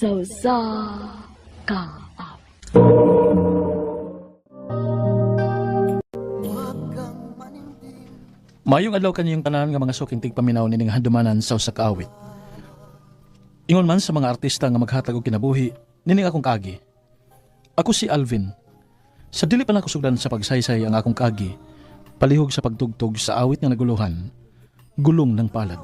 Sa usa ka awit. Maayong adlaw kaniyong tanan nga mga suking tigpaminaw nining handumanan sa usa ka awit. Ingon man sa mga artista nga maghatag og kinabuhi, nining akong kaagi. Ako si Alvin. Sa dili pa nako sugdan sa pagsaysay ang akong kaagi, palihog sa pagtugtog sa awit nga naguluhan, Gulong ng Palad.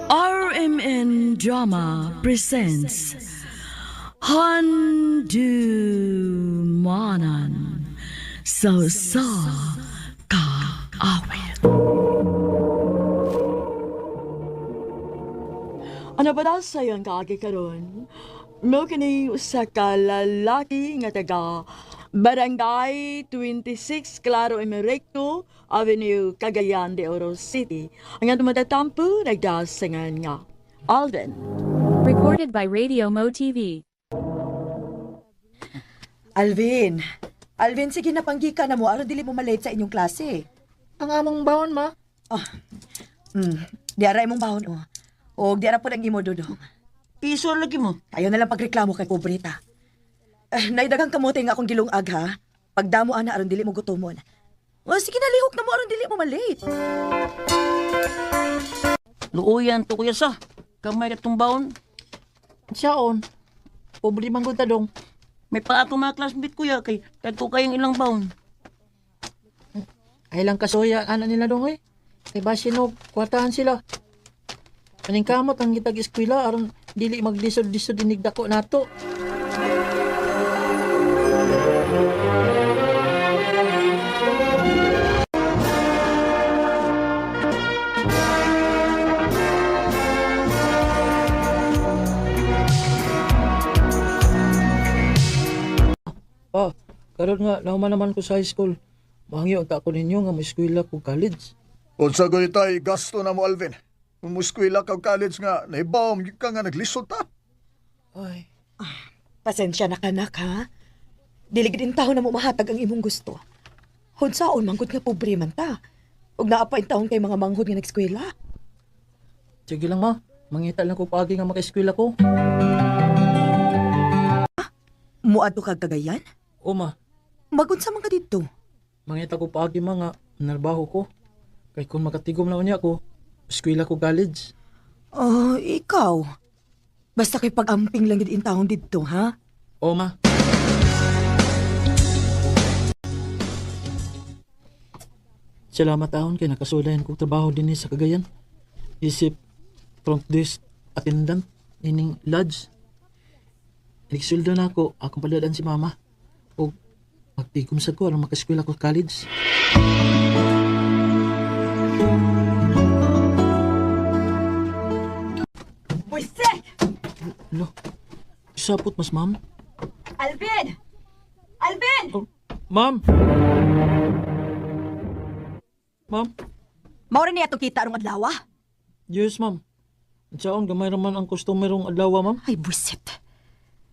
RMN Drama presents Handumanan sa usa ka awit. Ano ba daw sa'yo ang kaagi karon? Mo kini usa ka lalaki nga taga Barangay 26 Claro Emerecto Avenue, Cagayan de Oro City. Ang atong matatampo nagdasingan nga Alden. Recorded by Radio Mo TV. Alvin. Alvin, sige na panggika na mo aron dili mo malate sa inyong klase. Ang among bawon, ma. Oh. Di ara imong bahon oh. Og di ara pud ang imo dudong. Piso lagi mo. Tayo na lang pagreklamo kay pobreta. Eh, naidagang kamote nga akong gilungag ha. Pagdamo ana aron dili mo gutomon. O sige na lihok na mo aron dili mo malate. Luuyan to kuya sa. Kamay ka tong baon. Siyaon. Pobre man gud ta dong. May pa ako mga classmate kuya kay tagko kayong ilang baon. Ay lang kasuya ana nila dong eh. Kay basin og kwartahan sila. Aning kamot ang gitag eskwela aron dili maglisod-lisod inig dako nato. Ah, karon nga nahuman naman ko sa high school. Mangyo ang ko ninyo nga moeskwela ko college. Unsa gani tay gasto na mo Alvin? Mumuskwela ka og college nga nahibaw gyud ka nga naglisod ta. Ay, Pasensya na kanak ha. Dili gid taon na mo mahatag ang imong gusto. Hunsaon man gud nga pobre man ta. Ug naa pa taon kay mga manghod nga nagskwela. sige lang ma. Mangita lang ko paagi nga makaeskwela ko. Muadto kag Cagayan? O ma, Magunsa man ka didto? mangita ko paagi ma nga narbaho ko. Kay kung makatigom na unya ko, eskwela ko college. Oh, ikaw. Basta kay pag-amping lang gid in taon didto, ha? O ma. Salamat taon kay nakasulayan kong trabaho dinhi sa Cagayan. Isip front desk attendant ining lodge. Nagsuldo na ako, akong paladaan si mama. O magtigom sa ko aron makaskwela ko college. Buisek! Lo, sapot mas ma'am. Alvin! Alvin! Oh, ma'am! Ma'am? Maura niya itong kita arong adlaw, ah. Yes, ma'am. Saon, gamay raman ang customerong adlaw, ma'am. Ay, buisit.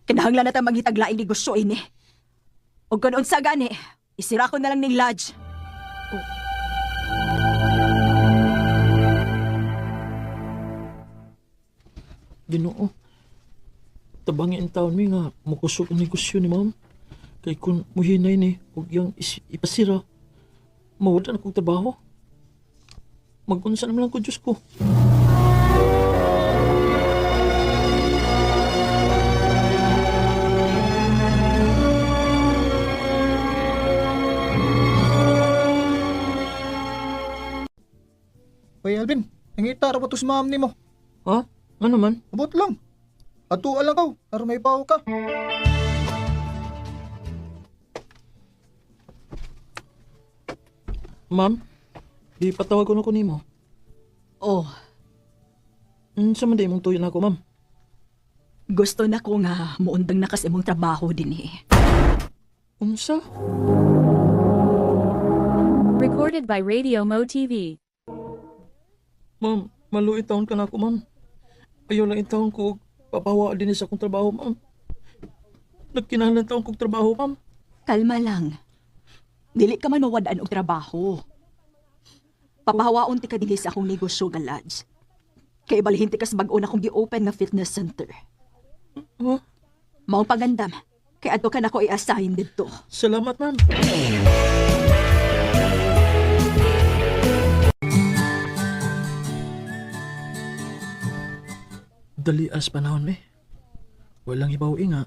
Kinahanglan na ta manghitag laing negosyo ini. Og kun unsa gani, isira ko na lang ning lodge. Ginoo. Tabangi ang taon mi nga mukusog ang negosyo ni ma'am. Kay kung muhinay ni ug yang ipasira, mawala na kong trabaho. Magunsa naman lang ko, Diyos ko. Hoy Alvin, nangita ra ba to sa ma'am nimo? Ha? Ano man? Abot lang. Ato lang kaw, aron may bawo ka. Ma'am, di patawag ko na ko nimo. Oh, Unsa man di imong tuyo na ako, ma'am? gusto na ko nga muundang na kas imong trabaho dinhi. Unsa? Recorded by Radio Mo TV. Ma'am, maluit taon ka na ako, ma'am. Ayaw lang taon ko papawa din sa akong trabaho, ma'am. Nagkinahanglan taon kong trabaho, ma'am. Kalma lang. Dili ka man mawadaan og trabaho. Papahawaon ti ka dinhi sa akong negosyo nga lodge. Kay balhin ti kas bag-o na akong gi-open nga fitness center. Oh, Maong pagandam. Kay adto ka nako i-assign didto. salamat, ma'am. Dali as panahon, me. Walang hibaw nga.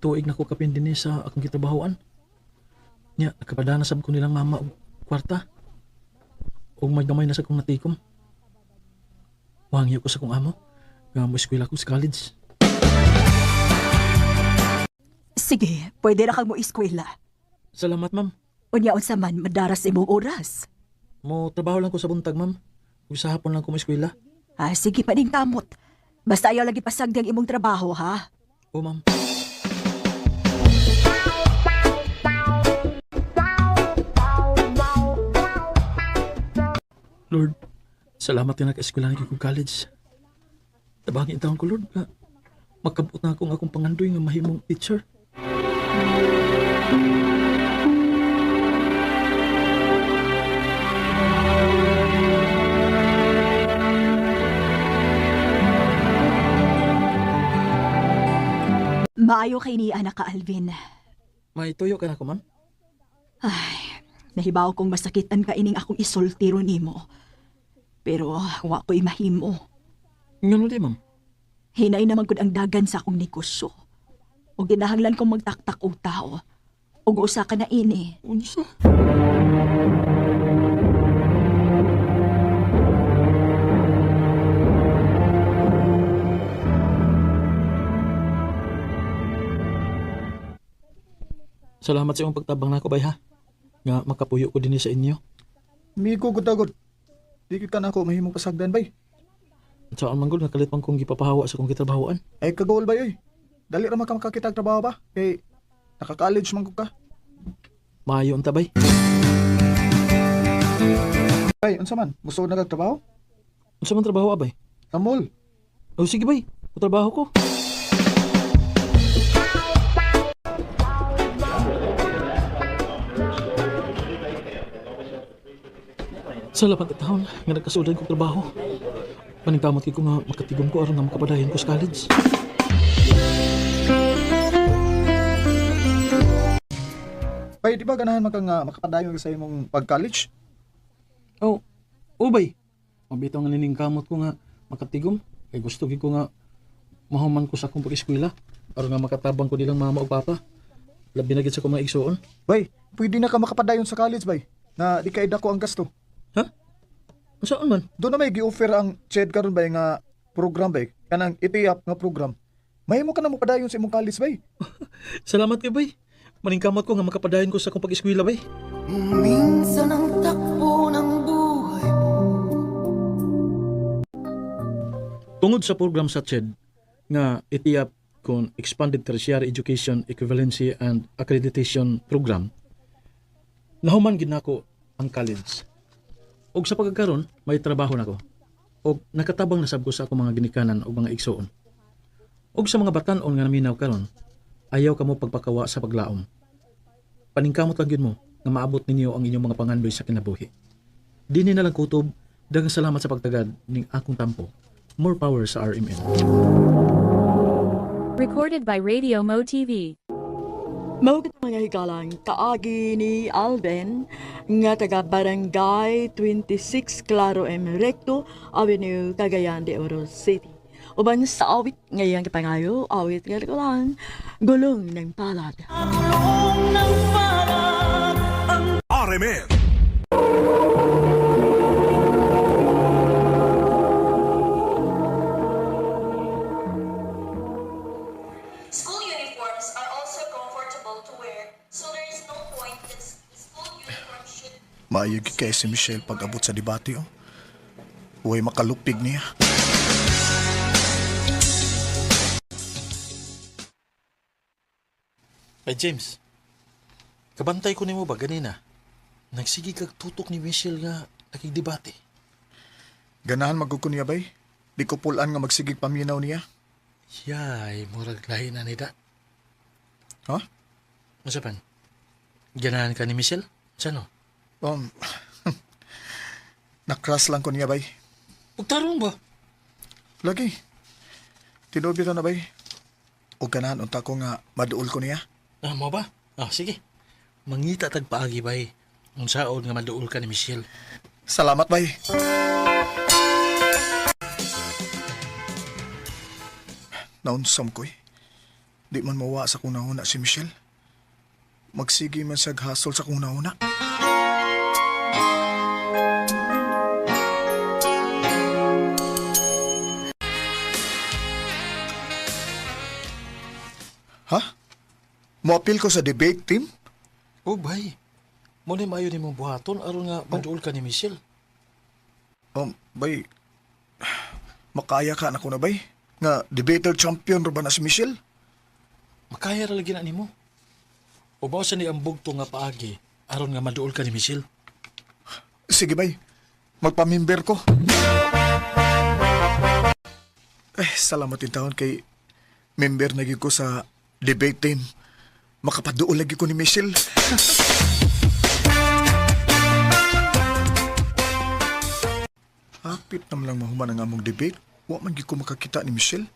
Tuig na ko kapin dinhi sa akong gitrabahoan. Nya, nakapadana sab ko nilang mama og kwarta. Og may gamay na sa kong natikom. Wangyo ko sa kong amo. Nga mo eskwela ko sa college. Sige, pwede ra kang mo eskwela. Salamat, ma'am. Unya unsa man madaras imong oras. Mo trabaho lang ko sa buntag, ma'am. Ug sa hapon lang ko mo eskwela. Ah, sige pa ning kamot. Basta ayaw lagi pasagdi ang imong trabaho, ha? O, ma'am. Lord, salamat nga nag-eskwela na kong college. Tabangin taon ko, Lord, nga makabot na akong akong pangandoy nga mahimong teacher. Maayo kay ni anak ka, Alvin. May tuyo ka na ko, ma'am? Ay, nahibaw kong masakitan ka ining akong isultiro nimo. Pero wa ko'y mahimo. Ngano di, ma'am? Hinay naman gud ang dagan sa akong negosyo. O ginahanglan kong magtaktak og tao. Og usa ka na ini. Unsa? Salamat sa iyong pagtabang nako bay ha. Nga makapuyo ko dinhi sa inyo. Migo gud agod. Di gyud ka na ako mahimong pasagdan bay. At saan man gud nakalit man kong gipapahawa sa kong gitrabahoan. Ay kagol bay oy. Dali ra man ka makakita og trabaho ba? Kay naka-college man gud ka. Maayo unta bay. Bay, unsa man? Gusto na kag trabaho? Unsa man trabaho abay? Sa mall. O sige bay, trabaho ko. Sa labang taon nga nagkasudan kong trabaho. Paningkamot kay ko nga makatigom ko aron nga makapadayon ko sa college. Bay, di ba ganahan man ka nga makapadayon ka sa imong pag-college? Oh, ubay. Mabitaw nga nining kamot ko nga makatigom. Kay gusto gid ko nga mahuman ko sa akong pag-eskwela aron nga makatabang ko nilang mama ug papa. Labi na gid sa akong mga igsuon. Bay, pwede na ka makapadayon sa college bay. Na di kay dako ang gasto. Ha? Unsaon man? Doon na may gi-offer ang CHED karon bay nga program bay. Kanang itiap nga program. Mahimo ka na mopadayon sa imong college bay. Salamat kay bay. Maningkamot ko nga makapadayon ko sa akong pag-eskwela bay. Minsan ang takbo ng buhay mo. Tungod sa program sa CHED nga itiap kon Expanded Tertiary Education Equivalency and Accreditation Program, nahuman gid nako ang college. Og sa pagkakaron, may trabaho nako. Og nakatabang na sab ko sa akong mga ginikanan og mga igsuon. Og sa mga batan-on nga naminaw karon, ayaw kamo pagpakawa sa paglaom. Paningkamot lang gyud mo nga maabot ninyo ang inyong mga pangandoy sa kinabuhi. Dinhi na lang kutob, daghang salamat sa pagtagad ning akong tampo. More power sa RMN. Recorded by Radio Mo TV. Mao kit mga higalang kaagi ni Alvin nga taga Barangay 26 Claro M. Recto Avenue, Cagayan de Oro City. Uban sa awit ngayang kapangayo, awit nga lang, gulong ng palad. Gulong ng palad. RMN. School uniforms are also comfortable to wear, so there is no point that school uniform should Maayo gyud kay si Michelle pag-abot sa debate oh. Uy, makalupig niya. Ay James, kabantay ko nimo ba ganina? Nagsige kag tutok ni Michelle nga nakigdebate. Ganahan magud ko niya bay. Di ko pulan nga magsigig paminaw niya. Yay, murag lahi na nida. Ha? Unsa pan? Ganahan ka ni Michelle? Unsa no? Na-crush lang ko niya, bay. Ug tarong ba? Lagi. Tinuod bitaw na, bay. O ganahan unta ko nga maduol ko niya. Ah, mo ba? Ah, sige. Mangita tag paagi bay. Unsaon nga maduol ka ni Michelle. Salamat, bay. Naunsam ko eh. Di man mawa sa kong nahuna si Michelle. Magsige man siya hasol sa kong nahuna. Ha? Moapil ko sa debate team? Oh, bay. Mo ni maayo nimong buhaton aron nga maduol ka ni Michelle. Bay, makaya ka na ko na, bay. Nga debater champion ra ba na si Michelle? Makaya ra lagi na nimo. Ubaw sa ni ang bugto nga paagi aron nga maduol ka ni Michelle. Sige, bay. Magpamimber ko. Eh, salamat din taon kay member na gyud ko sa debate team. Makapaduol lagi ko ni Michelle. Hapit naman lang mahuman ang among debate. Wa man gyud ko makakita ni Michelle.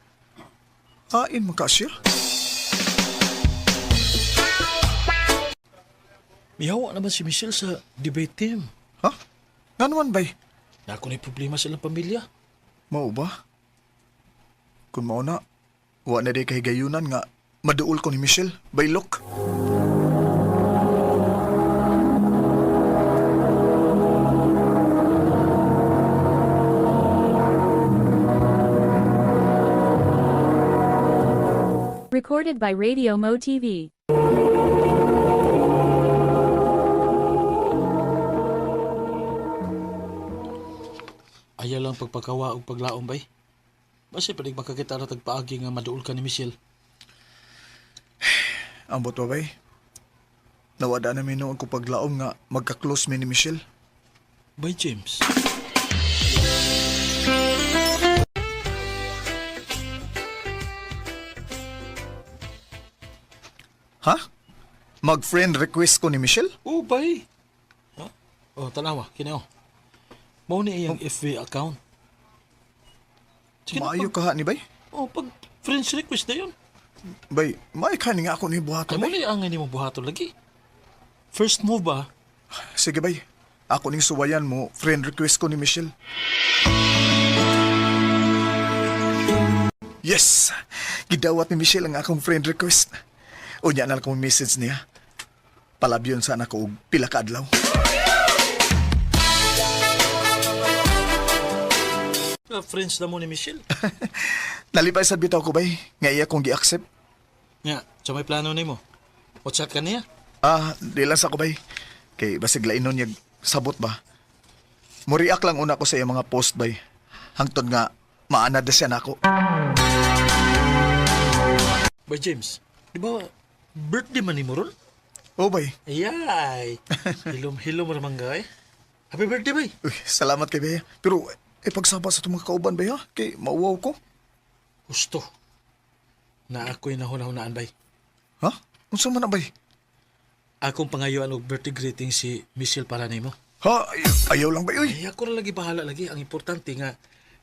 Ain man ka siya. Mihawa naman si Michelle sa debate team. Ha? Nga naman, bay? Nako ni problema sa ilang pamilya. Mao ba? Kung mao na, wa na di kahigayunan nga maduol ko ni Michelle. Baylok. Recorded by Radio Mo TV. Ayaw lang pagpakawa og paglaom bay. Basi padig makakita ra tag paagi nga maduol ka ni Michelle. Ambot ba, bay? Nawada na noon ko paglaom nga magka-close mi ni Michelle. Bay James. Ha? Mag-friend request ko ni Michelle? Oh, bay. Ha? Oh, tanawa, kini oh. Mao ni iyang FB account. Sige na, Maayo pag, ka ha ni bay? oh, pag friends request na yun. Bay, maayo ka ni nga ako ni buhaton, Kay mo bay. ni ang ini mo buhaton lagi. First move ba? Sige, bay. Ako ning suwayan mo, friend request ko ni Michelle. Yes! Gidawat ni Michelle ang akong friend request. Unya na lang akong message niya. Palabyon sana ko og pila ka adlaw. Ah, friends na mo ni Michelle. Nalipay sa bitaw ko bay, nga iya kong gi-accept. Nga, sa may plano nimo. WhatsApp ka niya. Ah, di lang sa ko bay. Kay basig lainon niya sabot ba. Muriak lang una ko sa iya mga post bay. Hangtod nga maanad na siya nako. Bay James, di ba birthday man ni mo ron? Oh bay. Ayay. Hilom-hilom ra man gay. Happy birthday bay. Uy, salamat kay bay. Pero eh pagsaba sa itong mga kauban bay ha, kay mauwaw ko. Gusto. Na ako'y nahuna-hunaan bay. Ha? Unsa man na bay? Akong pangayuan og birthday greeting si Michelle para nimo. Ha, ayaw lang bay uy. Ay, ako ra lagi bahala lagi. Ang importante nga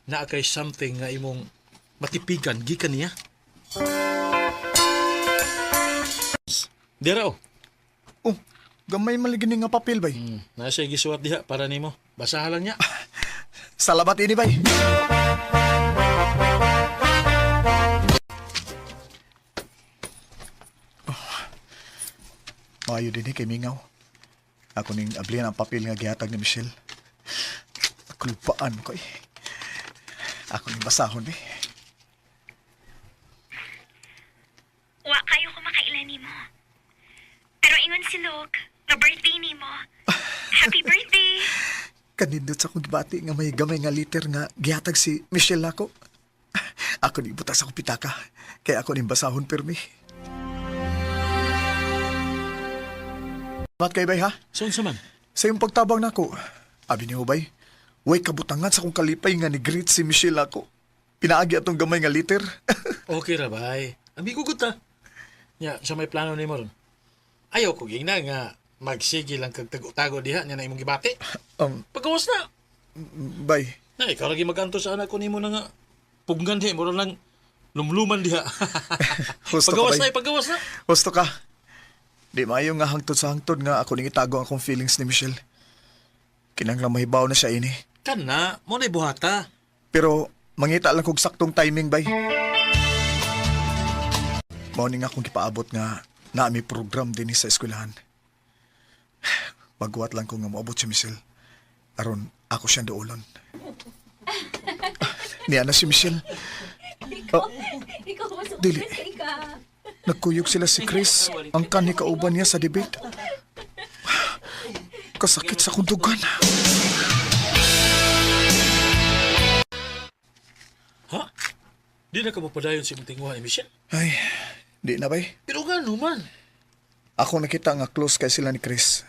naa kay something nga imong matipigan gikan niya. Dira oh. Oh, gamay man lagi ni nga papel bay. Naa siya gisuwat diha para nimo. Basahan lang niya. Salamat ini bay. Oh, maayo din eh kay Mingaw. Ako ning ablihan ang papel nga gihatag ni Michelle. Kulpaan ko eh. Ako ning basahon eh. Wa kayo ko makaila nimo. Pero ingon si Luke, nga birthday nimo. Happy birthday! Kanindot sa akong gibati nga may gamay nga liter nga gihatag si Michelle nako. Ako ni butas akong pitaka. Kaya ako ning basahon pirmi. Salamat kay bay ha. So unsa man? Sa iyong pagtabang nako, abi ni Hubay, way kabutangan sa akong kalipay nga ni-greet si Michelle ako. Pinaagi atong gamay nga liter. Okay ra bay. Amigo gud ta. Nya, sa may plano nimo ron. Ayaw ko gingna nga magsige lang kag tago-tago diha nya na imong gibati. Pagawas na. Bay. Na, ikaw lagi maganto sa anak ko nimo na nga. Pugnan di, mura lang lumluman diha. Husto ka, Pagawas bay. na, pagawas na. Husto ka. Di maayo nga hangtod sa hangtod nga ako ning itago ang akong feelings ni Michelle. Kinanglang mahibaw na siya ini. Kana, mo na buhata. Pero mangita lang kog saktong timing bay. Mao ni nga akong gipaabot nga naa mi program dinhi sa eskwelahan. Magwat lang ko nga moabot si Michelle. Aron ako siyang duolon. Niya na si Michelle. Oh, dili. Nagkuyog sila si Chris, ang kanhi kauban niya sa debate. Kasakit sa kundugan. Ha? Di na ka mapadayon si mong tinguha ni Michelle? Ay, di na bay. Pero nga naman. Ako nakita nga close kay sila ni Chris.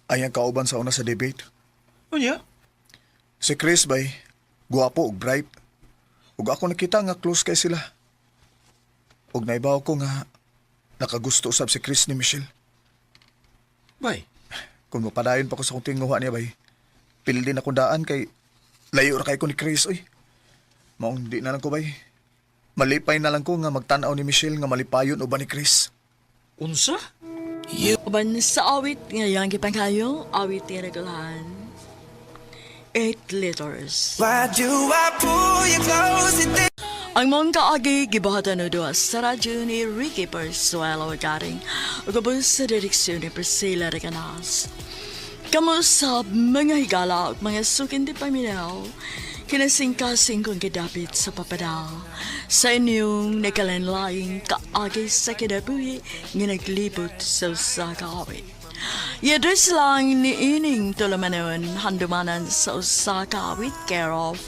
Ay ang kauban sa una sa debate. Unya? Si Chris bay, guwapo ug bright. Ug ako nakita nga close kay sila. Ug naibaw ko nga nakagusto usab si Chris ni Michelle. Bay, Kung mapadayon pa ko sa akong tinguha niya bay, pili din akong daan kay layo ra kay ko ni Chris oy. Maong di na lang ko bay. Malipay na lang ko nga magtan-aw ni Michelle nga malipayon uban ni Chris. Unsa? Uban sa awit nga iyang gipanghayo, awit nga nagulahan. 8 letters. Why do I pull you close and think Ang mong kaagi gibuhatan o duha sa radyo ni Ricky Persuelo Garing ug ubos sa direksyon ni Priscilla Recanas. Kamo sa mga higala ug mga sukin di paminaw, kinasingkasing kong gidapit sa papadal sa inyong nakalanlaing kaagi sa kinabuhi nga naglibot sa usa ka awit. I-address lang ni ining tulamanon handumanan sa usa ka awit care of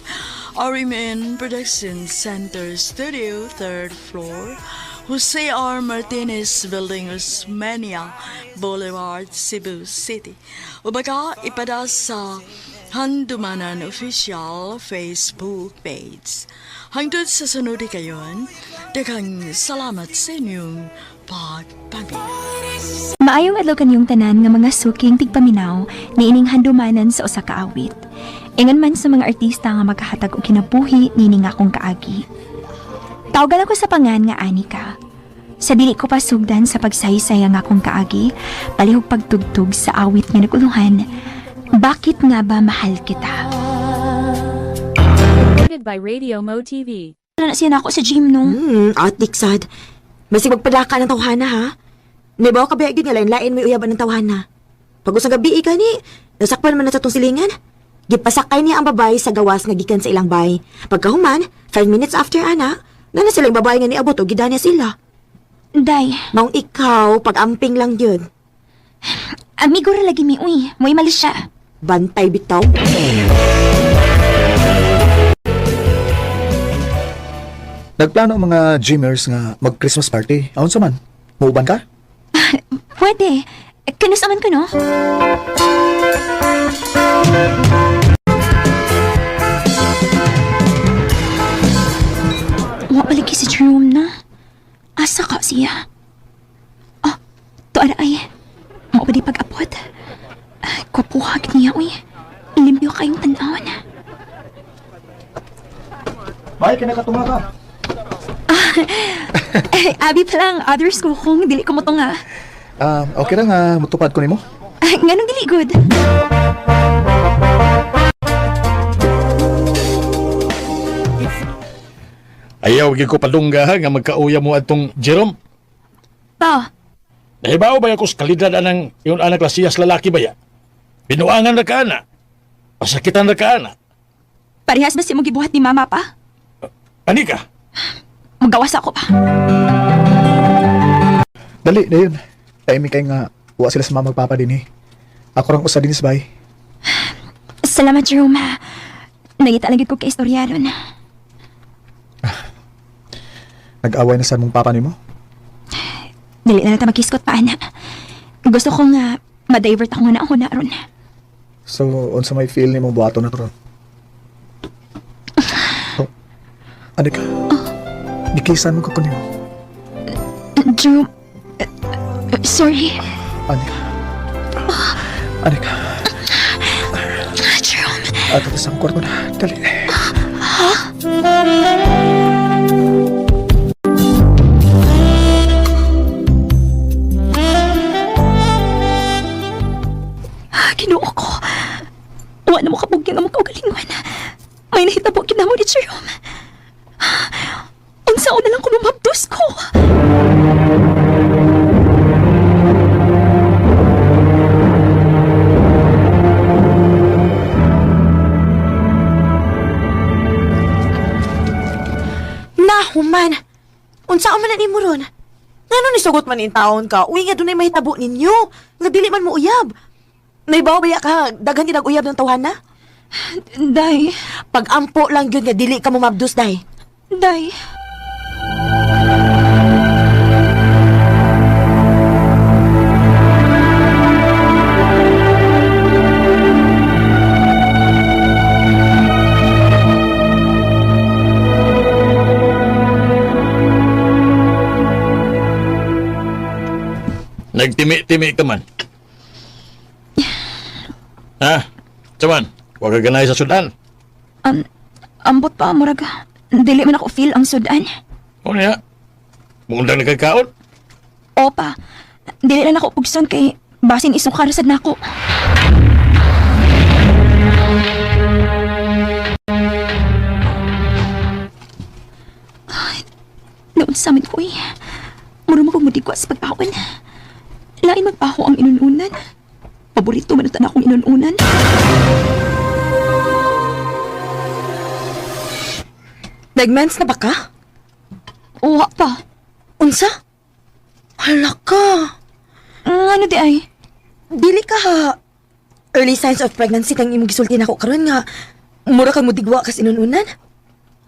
RMN Production Center Studio, third floor, Jose R. Martinez Building, Osmeña Boulevard, Cebu City. O baka ipada sa Handumanan Official Facebook page. Hangtod sa sunod kayon, daghang salamat sa inyong pagpamilya. Maayong adlaw kaniyong tanan nga mga suking tigpaminaw niining handumanan sa usa ka awit. Ingon man sa mga artista nga maghahatag og kinabuhi niini nga akong kaagi. Tawagan ako sa pangan nga Anika. Sa dili ko pasugdan sa pagsaysay ang akong kaagi, palihog pagtugtog sa awit nga naguluhan. Bakit nga ba mahal kita? Recorded by Radio Mo TV. Wala na siya na ako sa gym no. Atik sad. Masig magpadaka ng tawhana ha. Nabaw ka ba gyud nga lain-lain may uyaban ng tawhana. Pag usang gabi ka ni, nasakpan man na sa tong silingan. Gipasakay niya ang babae sa gawas nga gikan sa ilang bay. Pagkahuman, 5 minutes after ana, na sila yung babae nga niabot og gidanya sila. Day, Maong ikaw, pag-amping lang yun. Amigo ra lagi mi uy. Mo'y mali siya. Bantay bitaw. Nagplano ang mga gymers nga mag-Christmas party. Aon sa man? Muuban ka? Pwede. Kanus man ko no? Wa palagi si Jerome na. Asa ka siya? Oh, tuara ay. Mao ba di pag-apot? Ay, Kwapuhag niya, uy. Limpyo kayong tanawon. Bay, kinakatunga ka. Eh, abi pa lang, others ko kung dili ko mo nga. Ah, okay ra nga mutupad ko nimo. Ay, nganong dili good? Ayaw gyud ko padungga ha, nga magkauya mo atong Jerome. Pa, Nahibaw ba ako sa kalidad anang yung anak lasiyas lalaki ba ya? Binuangan ra ka ana. Pasakitan ra ka ana. Parehas ba si mong gibuhat ni mama pa? Ani ka? Magawas ako pa. Dali, dayon. Timing kay nga wa sila sa mama magpapa din eh. Ako rang usa din bay. Salamat, Jerome. Ha. Nangita lang gyud ko kay istorya ron. Nag-away na sa mong papa nimo. Dili na lang ta magkiskot pa, ana. Gusto ko nga ma-divert ako nga na ako na ron. So, unsa may feel nimo buhaton na to ron? Oh. Ano ka? Gikisan mo ko nimo. Jerome, sorry. Ano ka? Ano ka? Jerome. Ato ta sa akong kwarto na. Dali. Ginoo ko. Wa na mo kabugyan ang kaugalingon. May nahitabo gid namo ni Jerome. Unsa na lang ko mabdos ko. Nahuman! Unsa man na nimo ron? Ngano ni sugot man in taon ka? Uy nga dunay mahitabo ninyo. Nga dili man mo uyab. Naibaw ba ya ka daghan gid uyab ng tawhana? Day, Pag-ampo lang gyud nga dili ka mo mabdus day. day. Nagtimi-timi ka man. Ha? Saman, wag ka ganay sa sudan. Ambot pa murag dili man ako feel ang sudan. O niya? Mundang nagkakaon? Opa, dili lang ako pugson kay basin isukar sad nako. Ay, Naunsa man ko eh. Mura mo kong sa pagkaon. Lain magpaho ang inununan. Paborito man ang akong inununan. Nagmens na ba ka? Uwa pa. Unsa? Hala ka. Ano di ay? Dili ka ha. Early signs of pregnancy kang imong gisulti nako karon nga mura kang mudigwa kas inununan.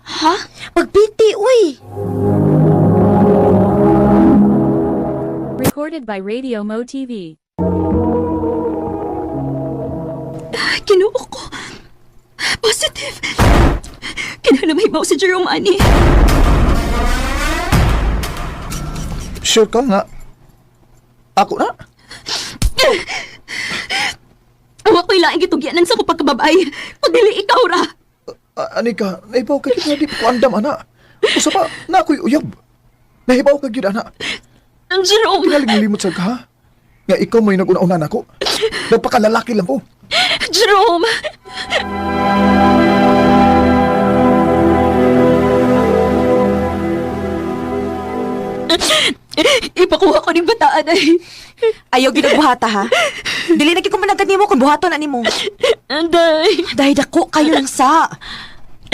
Ha? Pagpiti uy. Recorded by Radio Mo TV. Ginoo ko. Positive. Kinahanglan mahibaw si Jerome ani. Sure ka nga. Ako na? Wa ko'y laing gitugyanan sa ko pagkababay. Kung dili ikaw ra. Anika, nahibaw ka gyud nga di ko andam ana. Usa pa, na ako'y uyab. Nahibaw ka gyud ana. Jerome! Tingaling limot sa ka ha? Nga ikaw may nag-una-una nako. Nagpakalalaki lang ko. Jerome! Ipakuha ko ning bataan ay. Ayaw gid og buhata ha. Dili na gid ko managad nimo kung buhaton na nimo. Anday! Dahil dako kayo lang sa.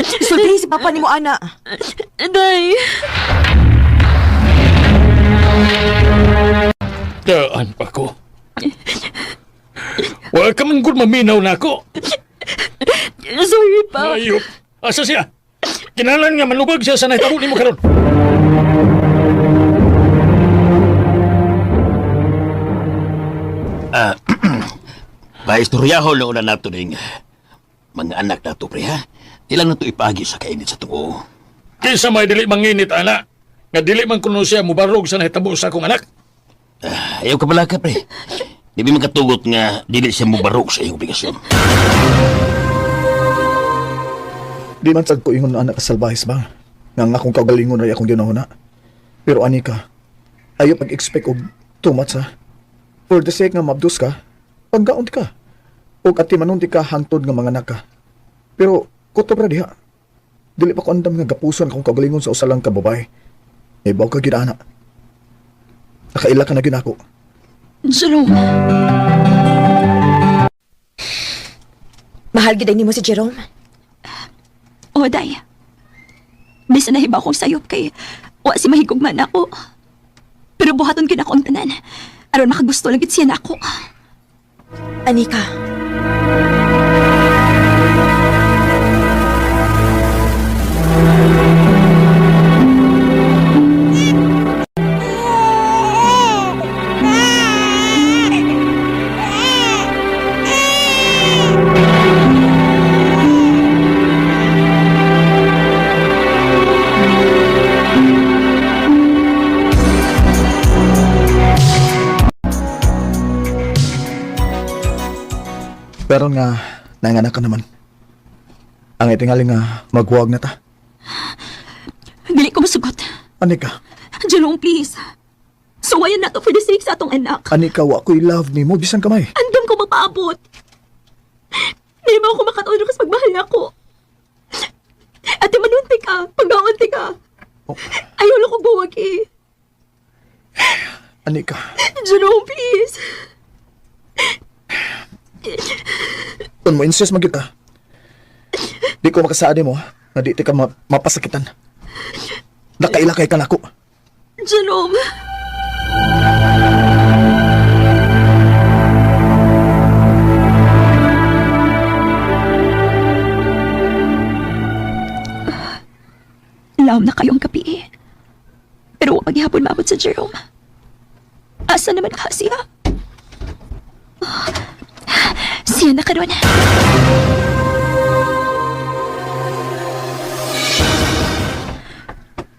Sultihi si papa nimo ana. Anday! Daan pa ko. Wala ka man gud maminaw na ako. Sorry pa. Ayop. Asa siya? Kinalan nga manubag siya sa nahitabo nimo karon. Paistoryahon na una nato ning mga anak nato pre ha. Di lang nato ipagi sa kainit sa tuo. Kinsa may dili manginit ana. Nga dili man kuno siya mubarog sa nahitabo sa akong anak. Ayaw ka pala ka pre. Di ba makatugot nga dili siya mubarog sa iyong obligasyon. Di man sad ko ingon na anak kasalbahis ba? Nga ang akong kaugalingon ay akong ginahuna. Pero anika, ayaw pag-expect og too much ha. For the sake nga mabdos ka, pagkaon ka. Og ati manunti ka hangtod nga mga anak ka. Pero kutob ra diha. Dili pa ko andam nga gapuson akong kaugalingon sa usa lang ka babae. Ibaw ka gyud ana. Nakaila ka na gyud ako. Jerome! Mahal gid ay nimo si Jerome. O, day. Bisan nahiba akong sayop kay wa si mahigugman ako. Pero buhaton gid ako ang tanan. Aron makagusto lang gid siya nako. Anika. Pero nga, nanganak ka naman. Ang itingali nga maghuwag na ta. Dili ko masugot. Anika, Jerome, please. Suwayan na to for the sake sa atong anak. Anika, wa ko'y love nimo bisan kamay. Andam ko magpaabot. Hindi mo ako makatulog kasi pagmahal na ako. Ate, manunti ka. Pagkaunti ka. Oh. Ayaw lang kong buwag eh. Anika, Jerome, please. kung mo insist magyud ka. Di ko makasaad mo nga di ti ka mapasakitan. Nakaila kay kanako. Jerome. Lawom na kayong gabi eh. Pero wag maghihapon maabot sa Jerome. Asa naman ka siya? Siya na karon.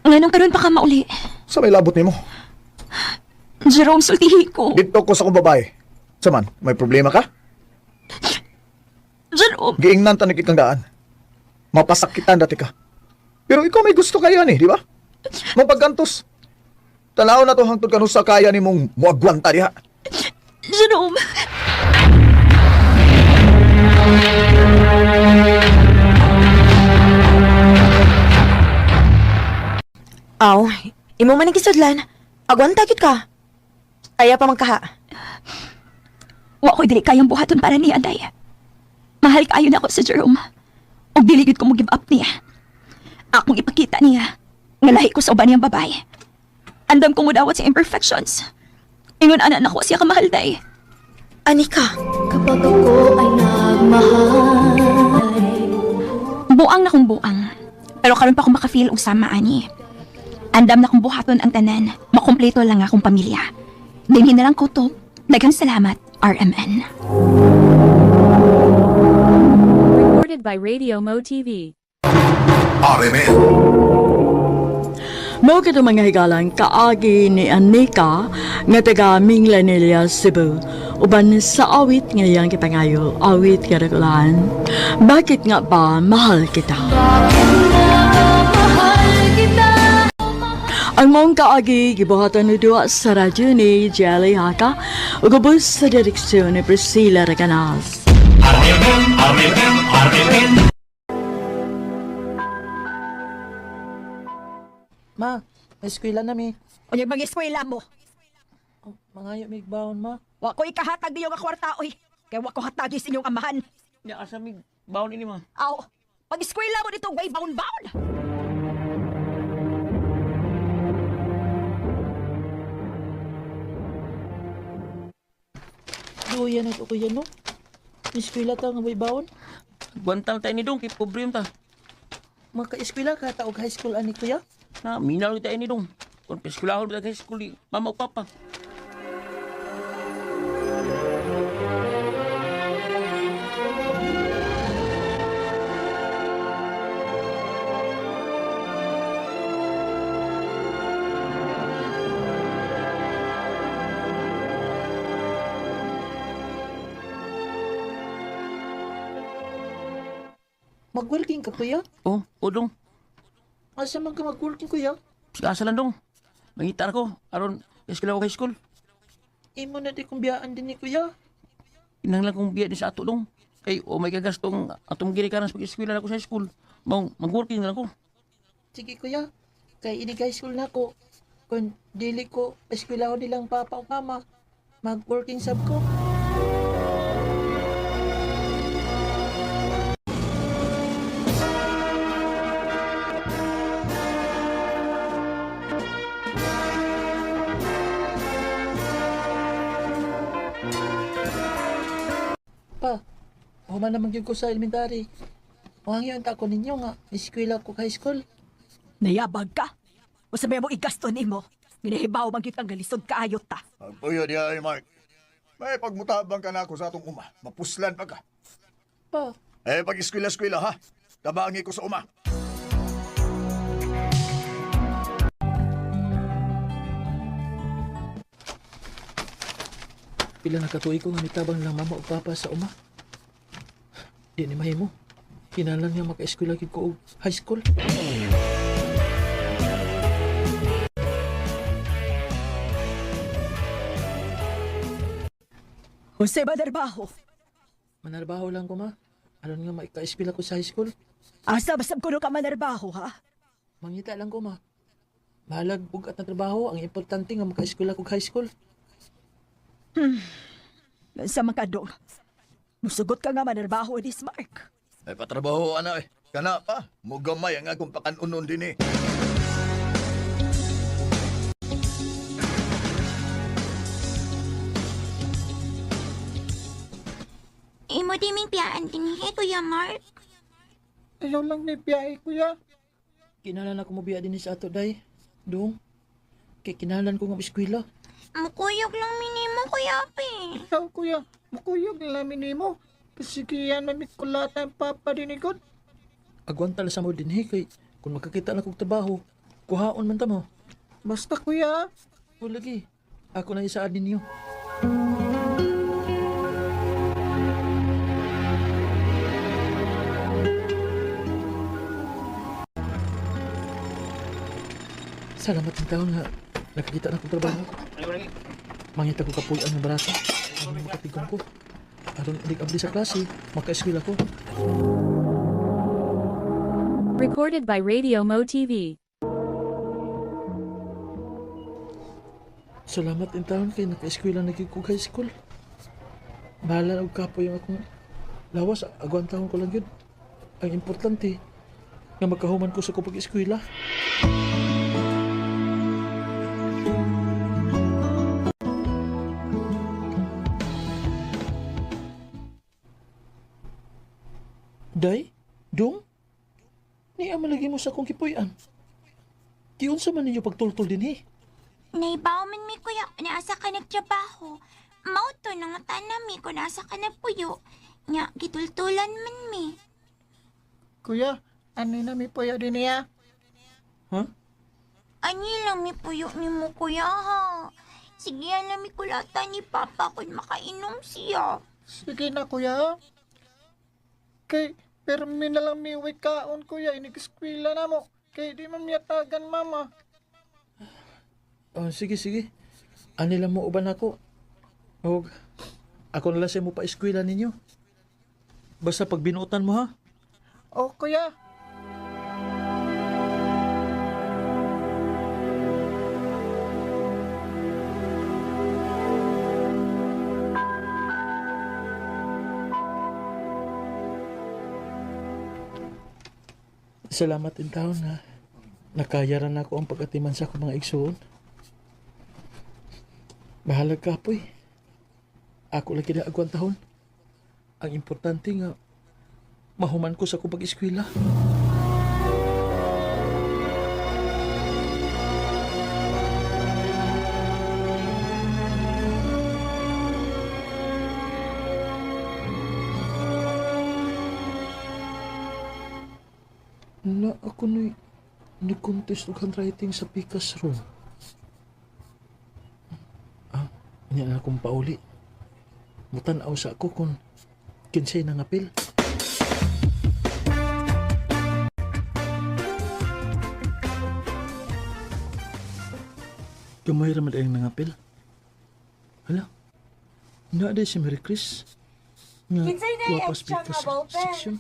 Nganong karon pa ka mauli? Sa may labot nimo. Jerome, sultihi ko. Dito ko sa akong babae. Saman, may problema ka? Jerome, Giingnan tanig ikang daan. Mapasakitan dati ka. Pero ikaw may gusto kayo ni, di ba? Mapagkantos. Tanaw na to hangtod kanu sa kaya ni mong muagwanta diha. Jerome. Aw, imo man ang gisudlan. Agwanta gyud ka. Aya pa man kaha. Wa ko'y dili kayang buhaton para niya, Day. Mahal kayo na ako sa Jerome. Ug dili gyud ko mo give up niya. Akong ipakita niya nga lahi ko sa uban niyang babae. Andam ko mudawat sa imperfections. Ingon ana nako siya kamahal, Day. Anika, Kapag ako ay nagmahal. Buang na kong buang. Pero karon pa ko makafeel og sama ani. Andam na kong buhaton ang tanan. Makumpleto lang akong pamilya. Dinhi na lang ko to. Daghang salamat, RMN. Recorded by Radio Mo TV. RMN. Mao kato mga higalan kaagi ni Anika nga taga Minglanilla, Cebu. Uban sa awit nga iyang gipangayo, awit karakulan. Bakit nga ba mahal kita? Ang maong kaagi gibuhatan ni duwa sa radyo ni Jelly Haka ug ubos sa direksyon ni Priscilla Recanas. RMN, RMN, RMN. Ma, may eskwela na mi. Unya mag-eskwela mo. Oh, mangayo mig baon ma. Wa ko ikahatag niyo nga kwarta oy. Kay wa ko hatagi sa inyong amahan. Nya asa mig baon ini ma. Aw, pag-eskwela mo dito way baon-baon. Duya na to kuya no. Eskwela ta nga may baon. Gwantang tayo ni dong kay pobre ta. Maka-eskwela ka ta og high school ani kuya. Na minal tayo ni dong. Kung peskulahon ta high school di mama ug papa. Mag-working ka kuya? Oh, o dong. Asa man ka mag-working kuya? Sa asa lang dong. Mangita ko aron eskwela ko high school. Imo na di kong biyaan din ni kuya. Kinahanglan kong biya din sa ato dong. Kay o may kagastong atong ginikanan sa pag-eskwela nako sa high school. Maong mag-working na lang ko. Sige kuya, kay inig high school na ko. Kung dili ko eskwela ko nilang papa o mama, mag-working sab ko. Pa, human naman gyud ko sa elementary. Wangyo ang tako ninyo nga, eskwela ko high school. Nayabag ka. Usa may mo igasto nimo. Ginahibaw man gyud kang galisod kaayo ta. Agpuyo diha ay Mark. May pagmutabang ka na ako sa atong uma. Mapuslan pa ka. Pa, Eh, pag eskwela-eskwela ha. Tabangi ko sa uma. Pila na katuig ko nga mitabang lang mama o papa sa uma. Di ni mahimo. Kinahanglan nga maka-eskwela gyud ko og high school. Jose Madarbaho. Manarbaho lang ko, ma. Aron nga maka-eskwela ko sa high school. Asa basab kuno ka manarbaho ha? Mangita lang ko, ma. Bahalag bugat na trabaho. Ang importante nga maka-eskwela ko high school. Sa makadong. Musugot ka nga manarbaho ni Mark. Ay patrabaho ana eh. Kana pa, mugamay ang akong pakanunon din eh. Imo di ming piyaan din he, Kuya Mark. Ayaw lang ni biyahe, kuya. Kinahanglan ako mobiya din sa ato, day. Dong. Kay kinahanglan ko nga eskwela. Mukuyog lang minimo, Kuya Ape. Ikaw, kuya, mukuyog na namin nimo. Pasigiyan mamikulata ang papa dinikod. Agwanta lang sa mo din, kay kung makakita na kog trabaho, kuhaon man ta mo. Basta, kuya. O lagi, ako na isaad ninyo. Salamat ng taon nga nakakita na kong trabaho. Mangita ko kapuy-an ng barata. Ang makatigong ko. Aron hindi abli sa klase, maka-eskwela ko. Recorded by Radio Mo TV. Salamat in taon kay naka-eskwela na gyud ko high school. Bahala og kapoy ang akong lawas, agwantahon ko lang gyud. Ang importante nga magkahuman ko sa akong pag-eskwela. Day, dong, niya malagi mo sa akong kipuy-an. Giunsa man ninyo pagtultol din eh. Naibaw man mi, Kuya, naasa ka nagtrabaho. Mao to nangatan mi kung nasa ka nagpuyo. Nya, gitultulan man mi. Kuya, ano na mi puyo din niya? Huh? Ani lang mi puyo ni mo, Kuya, ha? Sige na mi kulata ni Papa kung makainom siya. Sige na, kuya. Kay, pero mi na lang mi uwi kaon, kuya. Inig-eskwela na mo. Kay, di man miyatagan, mama. Oh, sige, sige. Ani lang mo uban ako. Og ako na lang sa mo pa eskwela ninyo. Basta pag binuotan mo ha. Oh, kuya. Salamat in taon na nakayaran na ako ang pag-atiman sa akong mga igsuon. Bahalag ka poy. Ako lang kinaagwan tahon. Ang importante nga mahuman ko sa akong pag-eskwela. Na ako ni ni-contest og handwriting sa Pikas room. Ah, niya na akong pauli. Mutan-aw sa ako kung kinsay nangapil. Gamay ra man ang nangapil. Hala, naa day si Mary Chris. Nga, Kinsay na wa pa extra sa nga Pikas ballpen? section.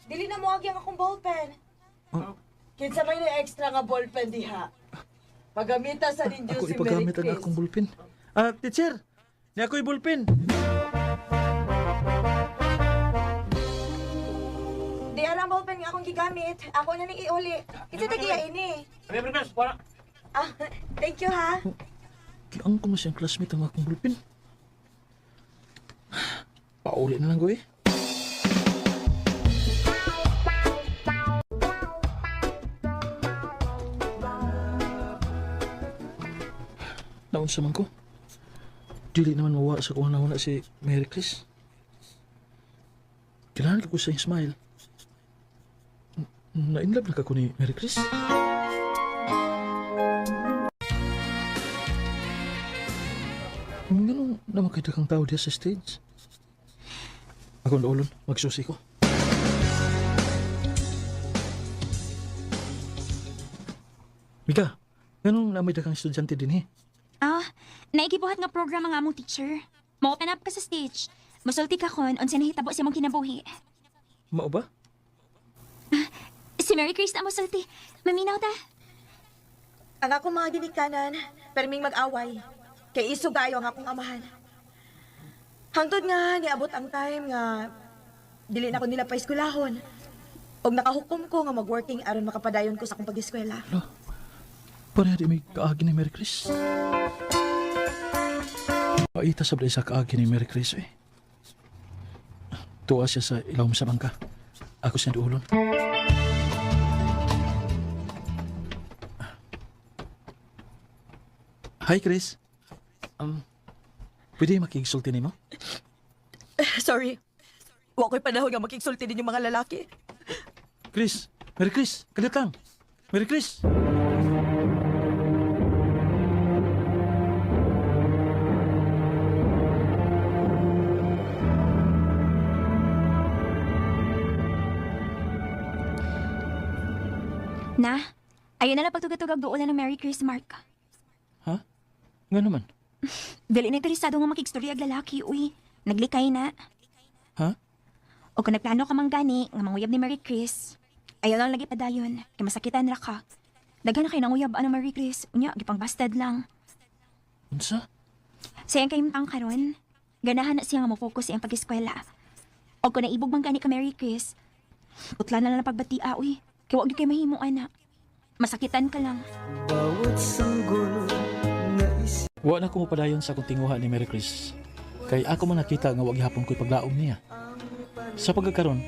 Dili na mo ang akong ballpen. Ah. Kinsa may na extra nga ballpen diha. Pagamita sa ninyo Ako si Mary ipagamit ang Chris. akong ballpen. Ah, teacher! Ni ako'y ballpen. Di ara ang ballpen nga akong gigamit. Ako na ning iuli. Kinsa tagiya ini? Ah, thank you ha. Kiang ko na siyang classmate ang akong ballpen. Pauli na lang ko eh. Naunsa man ko. Dili naman mawa sa kung nauna si Mary Chris. Kailangan ko sa iyang smile. Na-inlove na ka ko ni Mary Chris. Ganun na makita kang tao diya sa stage. Ako ulon, magsusi ko. Mika, nganong namay daghang estudyante din eh? Ah, naigibuhat nga program ang among teacher. Mo-open up ka sa stage. Musulti ka kon unsa nahitabo sa imong kinabuhi. Mao ba? Si Mary Grace na musulti. Maminaw ta. Ang akong mga ginikanan, perming mag-away. Kay iso gayo ang akong amahan. Hangtod nga, niabot ang time nga dili na ko nila paeskwelahon. Og nakahukom ko nga mag-working aron makapadayon ko sa akong pag-eskwela. Pareha di may kaagi ni Mary Chris. Paita sa sa kaagi ni Mary Chris eh. Tuwa siya sa ilawom sa bangka. Ako siya duulon. Hi, Chris. Pwede makigsulti nimo? Sorry. Wa ko'y panahon nga makigsulti ninyong mga lalaki. Chris, Mary Chris, kalit lang. Mary Chris. Na, ayun na lang pagtugatugag duolan ng Mary Chris, Mark. Ha? Nga naman. Dili na interesado nga makigstorya ag lalaki, uy. Naglikay na. Ha? O kung nagplano ka man gani, nga manguyab ni Mary Chris, ayaw lang lagi padayon, kay masakitan ra ka. Daghan na kay nanguyab ano Mary Chris, unya, gipang busted lang. Unsa? Sayang kayong tang karon, ganahan na siya nga mo-focus sa iyang pag-eskwela. O kung naibog man gani ka Mary Chris, putla na lang ang pagbatia, uy. Kay wag gyud kay mahimo, ana. Masakitan ka lang. Wa na ko mopadayon sa akong tinguha ni Mary Chris. Kay ako man nakita nga wa gihapon ko'y paglaom niya. Sa pagkakaron,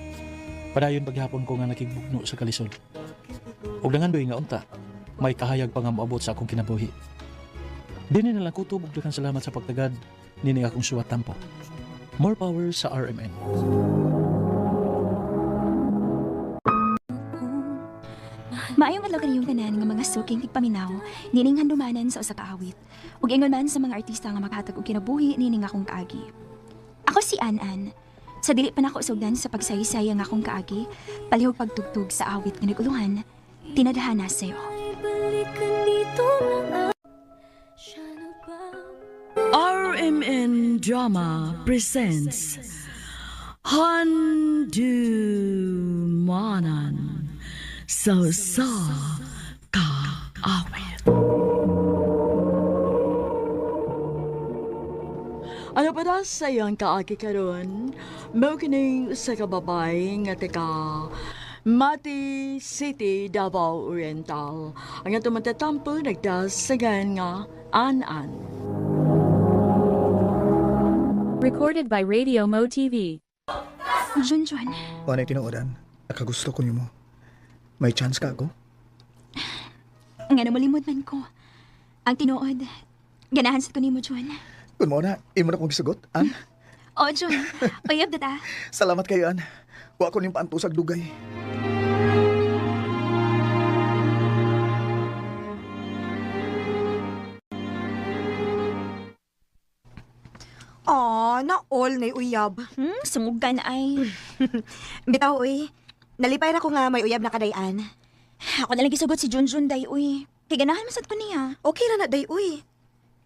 padayon paghapon ko nga nakigbugno sa kalisod. Ug nangandoy nga unta, may kahayag pa nga moabot sa akong kinabuhi. Dini na lang kutob ug daghang salamat sa pagtagad nining akong suwat tampo. More power sa RMN. Maayong adlaw kaniyong tanan nga mga suking tigpaminaw, nining handumanan sa usa ka awit. Ug ingon man sa mga artista nga makatag og kinabuhi nining akong kaagi. Ako si An-An. Sa dili pa nako sugdan sa pagsaysay ang akong kaagi, palihog pagtugtog sa awit nga nagulungan, tinadhana sayo. RMN Drama presents Handumanan sa sa kaawit. Ano pa da sa iyang kaagi karon? Mao kining sa kababay nga taga Mati City, Davao Oriental. Ang atong matatampo nagdasagan nga an-an. Recorded by Radio Mo TV. Junjun, Wanay tinuodan, nakagusto ko nimo. May chance ka ako? nga namulimod man ko. Ang tinuod, ganahan sa ko nimo, Jun. Kun mo na, imo na kong gisugot, An. O, Jun, uyab na ta. Salamat kayo, An. Wa ko ning paantusag dugay. Aw, na all na uyab. Sumugan ay. Bitaw, uy. Nalipay ra ko nga may uyab na kadayan. Ako na lang gisugot si Junjun day, uy. Kay ganahan man sad ko niya. Okay ra na day, uy.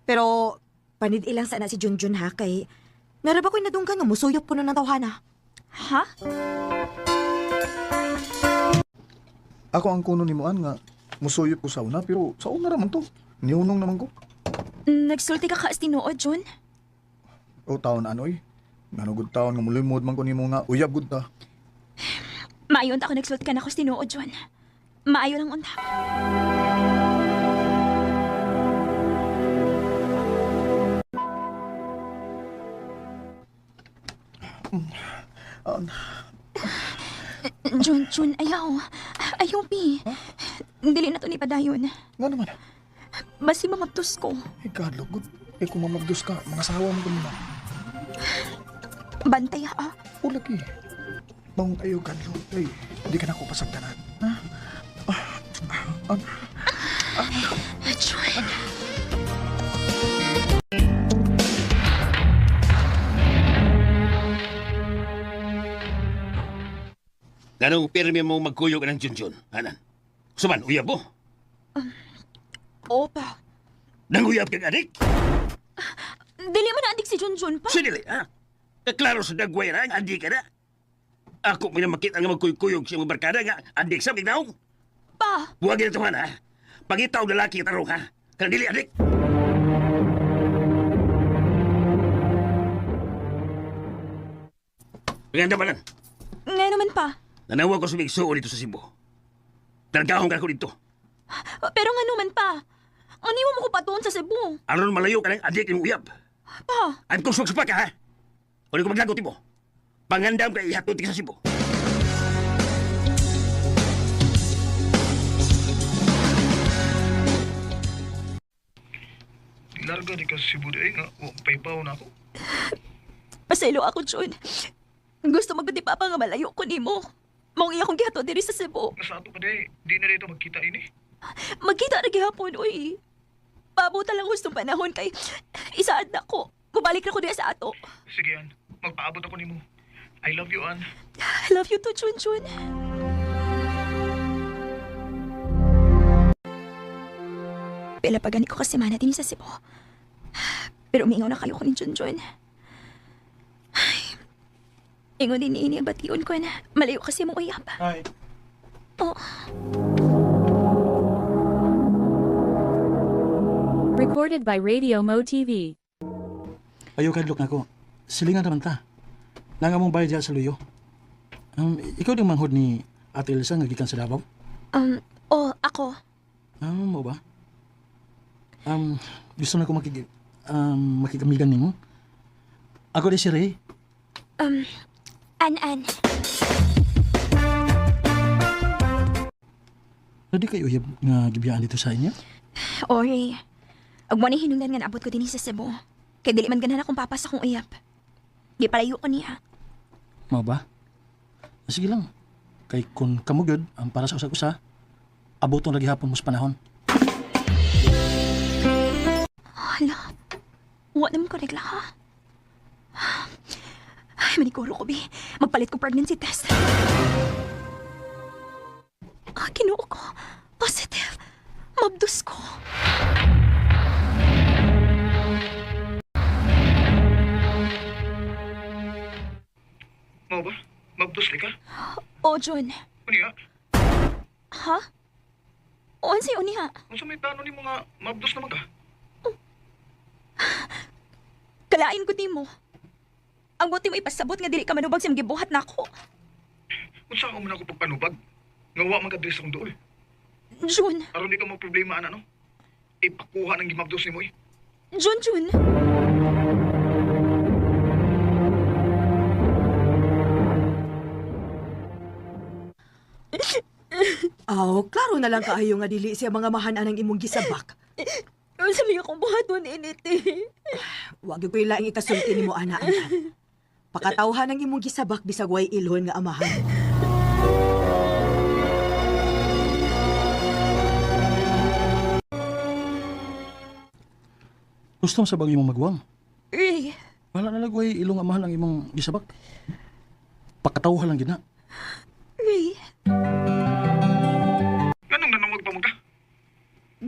Pero, panid ilang sana si Junjun ha, kay naraba ko'y nadunggan nga musuyop ko na ng tawhana. Ha? Ako ang kuno nimo An nga musuyop ko sa una pero sa una ra man to. Niunong naman ko. Nagsulti ka kaas tinuod, Jun? O taon anoy. Ngano gud taon nga mulimod man ko nimo nga uyab gud ta. Maayo unta ako nagsulti ka na ako sa tinuod, Jun. Maayo lang unta. An, Jun, Jun, ayaw. Ayaw, Pi. Dili na to ni padayon. nga naman. Basi mamabtos ko. Eh kadlok gud. Eh kung mamagdos ka, mga sawa mo kanina. Bantay, ha? O lagi. Maong ayo kadlok. Ay, di ka na ko pasagdanan. Ha? Ah, ah, ah. Jun. Ganong pirmi mo magkuyog ng Junjun, Anan. Suman, uyab mo. Opa. Nanguyab kang adik? Dili man na adik si Junjun pa. Sinili, ha? Kaklaro sa dagway na, ang adik ka na. Ako may makita nga magkuykuyog sa mga barkada nga adik sa bignaw. Pa! Huwag ito ha. Pangita og lalaki tarong ha. Kana dili adik. Maganda ba lang? Nga naman pa. Nanawag ko sa migsuo dito sa Cebu. Targahong ka ko dito. Pero nga naman pa. Ano mo ko patuon sa Cebu? Aron malayo ka ng adik ng uyab. Pa! Ang kusog sa ka ha. Uli ko maglagot mo. Pangandam ka ihatod ka sa Cebu. Larga di ka sa Cebu di ay nga, wa paypaw na ako. Pasaylo ako, Jun. Gusto magud ni Papa nga malayo ko nimo. Maong iya kong gihatod diri sa Cebu. Nga sa ato pa di, di na dito magkita ini. Magkita na gihapon, uy. Pabuta lang gustong panahon kay isaad na ko. Mubalik na ko diya sa ato. Sige, An. Magpaabot ako nimo. I love you, An. I love you too, Jun Jun. Pila pa gani ko ka semana din sa Cebu. Pero umingaw na kayo ko ni Jun Jun. Ay, ingon din ini ang bation ko na malayo kasi mong uyab. Ay. Oh. Recorded by Radio Mo TV. Ayaw kadlok na ko. Silingan naman ta. Nanga mong bayad diya sa luyo. Ikaw din manghod ni Ate Elsa nga gikan sa Davao? Oh, ako. Mo ba? Gusto na ko makikamigan nimo. Ako di si Ray. An An. Pwede kayo uyab nga gibiyaan dito sa inyo? Ori. Ug mo ni hinungdan nga naabot ko dinhi sa Cebu. Kay dili man ganahan akong papa sa akong uyab. Gipalayo ko niya. Mao ba? Sige lang. Kay kung kamugod ang para sa usag-usa, aboton lagi hapon mo sa panahon. Hala. Wa naman ko regla ha. Ay, maniguro ko, bi. Magpalit ko pregnancy test. Ah, Ginoo ko. Positive. Mabdus ko. Mao ba? Mabdus ka? Oh, Jun. Unya, Ha? O, unsay unya? unsa may plano nimo nga mabdus naman ka? Kalain ko nimo. Ang buti mo ipasabot nga dili ka manubag sa imong gibuhat nako. Unsa ako man ako pagpanubag? Nga wa man ka diri sa akong duol. Jun. Aron di ka mo problema ana no. Ipakuha ng gimabdos nimo eh. Jun, Jun. Aw, klaro na lang kaayo nga dili siya mga mahan ang imong gisabak. Unsa may akong buhaton init eh. Wag gyud ko'y laing ikasulti nimo ana ana. Pakatawhan ang imong gisabak bisag way ilhon nga amahan. Gusto mo sa bagay imong magwang. Ray, Wala na lagway ilong amahan ang imong gisabak. Pakatawhan lang gina. Ray. Nganong nanungog pa man ka?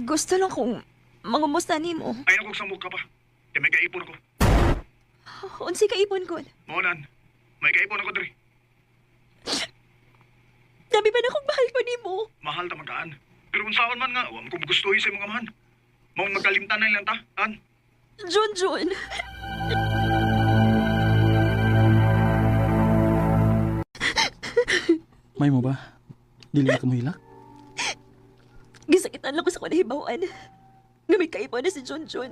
Gusto lang kong mangumusta nimo. Ayaw kog samok ka pa. Kay may kaipon ako. Unsay kaipon ko? Mao nan. May kaipon ako diri. Dami pa na akong mahal ko nimo. Mahal ta man kaan. Pero unsaon man nga wa man ko gustuhi sa imong amahan. Maong magkalimtan na lang ta, an. Jun, Jun. May mo ba? Dili na ka mohilak? Gisakitan lang ko sa kanahibawan. Nga may kaipon na si Jun Jun.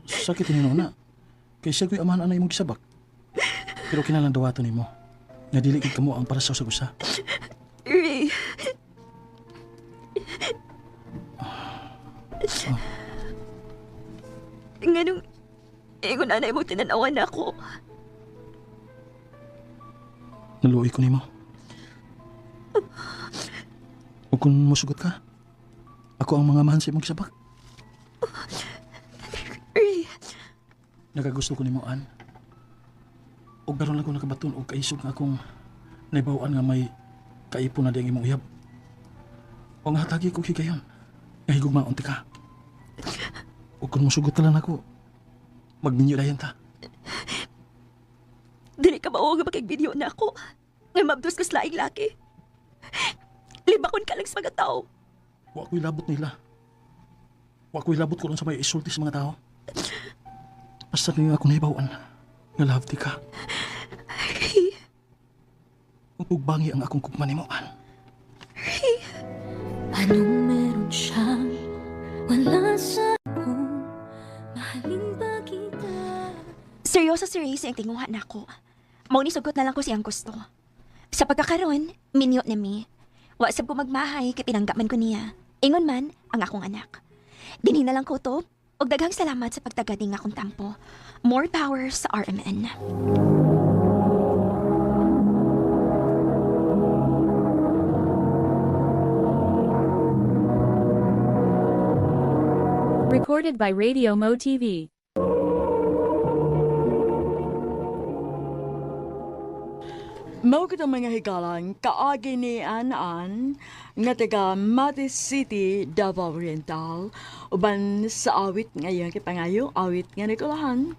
Sakit ni na. Kay siya ko'y amahan ana imong gisabak. Pero kinahanglan dawaton nimo. Nga dili gid kamo ang para sa usag-usa. Ray. Nganong ingon na mo tinanawan ako. Naluoy ko nimo. O kung musugot ka, ako ang mga amahan sa imong gisabak. Ray. Nagagusto ko nimo an. Og karon lang ko nakabaton og kaisog nga akong naibawaan nga may kaipon na di ang imong uyab. O nga hatagi ko higayon. Nga higugmaon ti ka. Ug kung musugot na lang ako, magminyo dayon ta. Dili ka mao nga makig-video na ako. Nga mabdos ko sa laing laki. Libakon ka lang sa mga tao. Wa ko'y labot nila. Wa ko'y labot ko sa may isulti sa mga tao. Basta nga ako nahibawan, nga love ti ka. Kung tugbangi ang akong kugma nimo, An. Anong meron siya? Wala sa akong mahalin ba kita? Seryoso si Ray sa iyang tinguha na ako. Mao ni sugot na lang ko siyang gusto. Sa pagkakaroon, minyo na mi. Wa sab ko magmahay kay pinangga man ko niya. Ingon man ang akong anak. Dinhi na lang ko to. Og daghang salamat sa pagtagad ning akong tampo. More power sa RMN. Recorded by Radio Mo TV. Mao kitang mga higalan kaagi ni An-An nga taga Mati City, Davao Oriental, uban sa awit nga iyang kipangayo, awit nga nikulahan,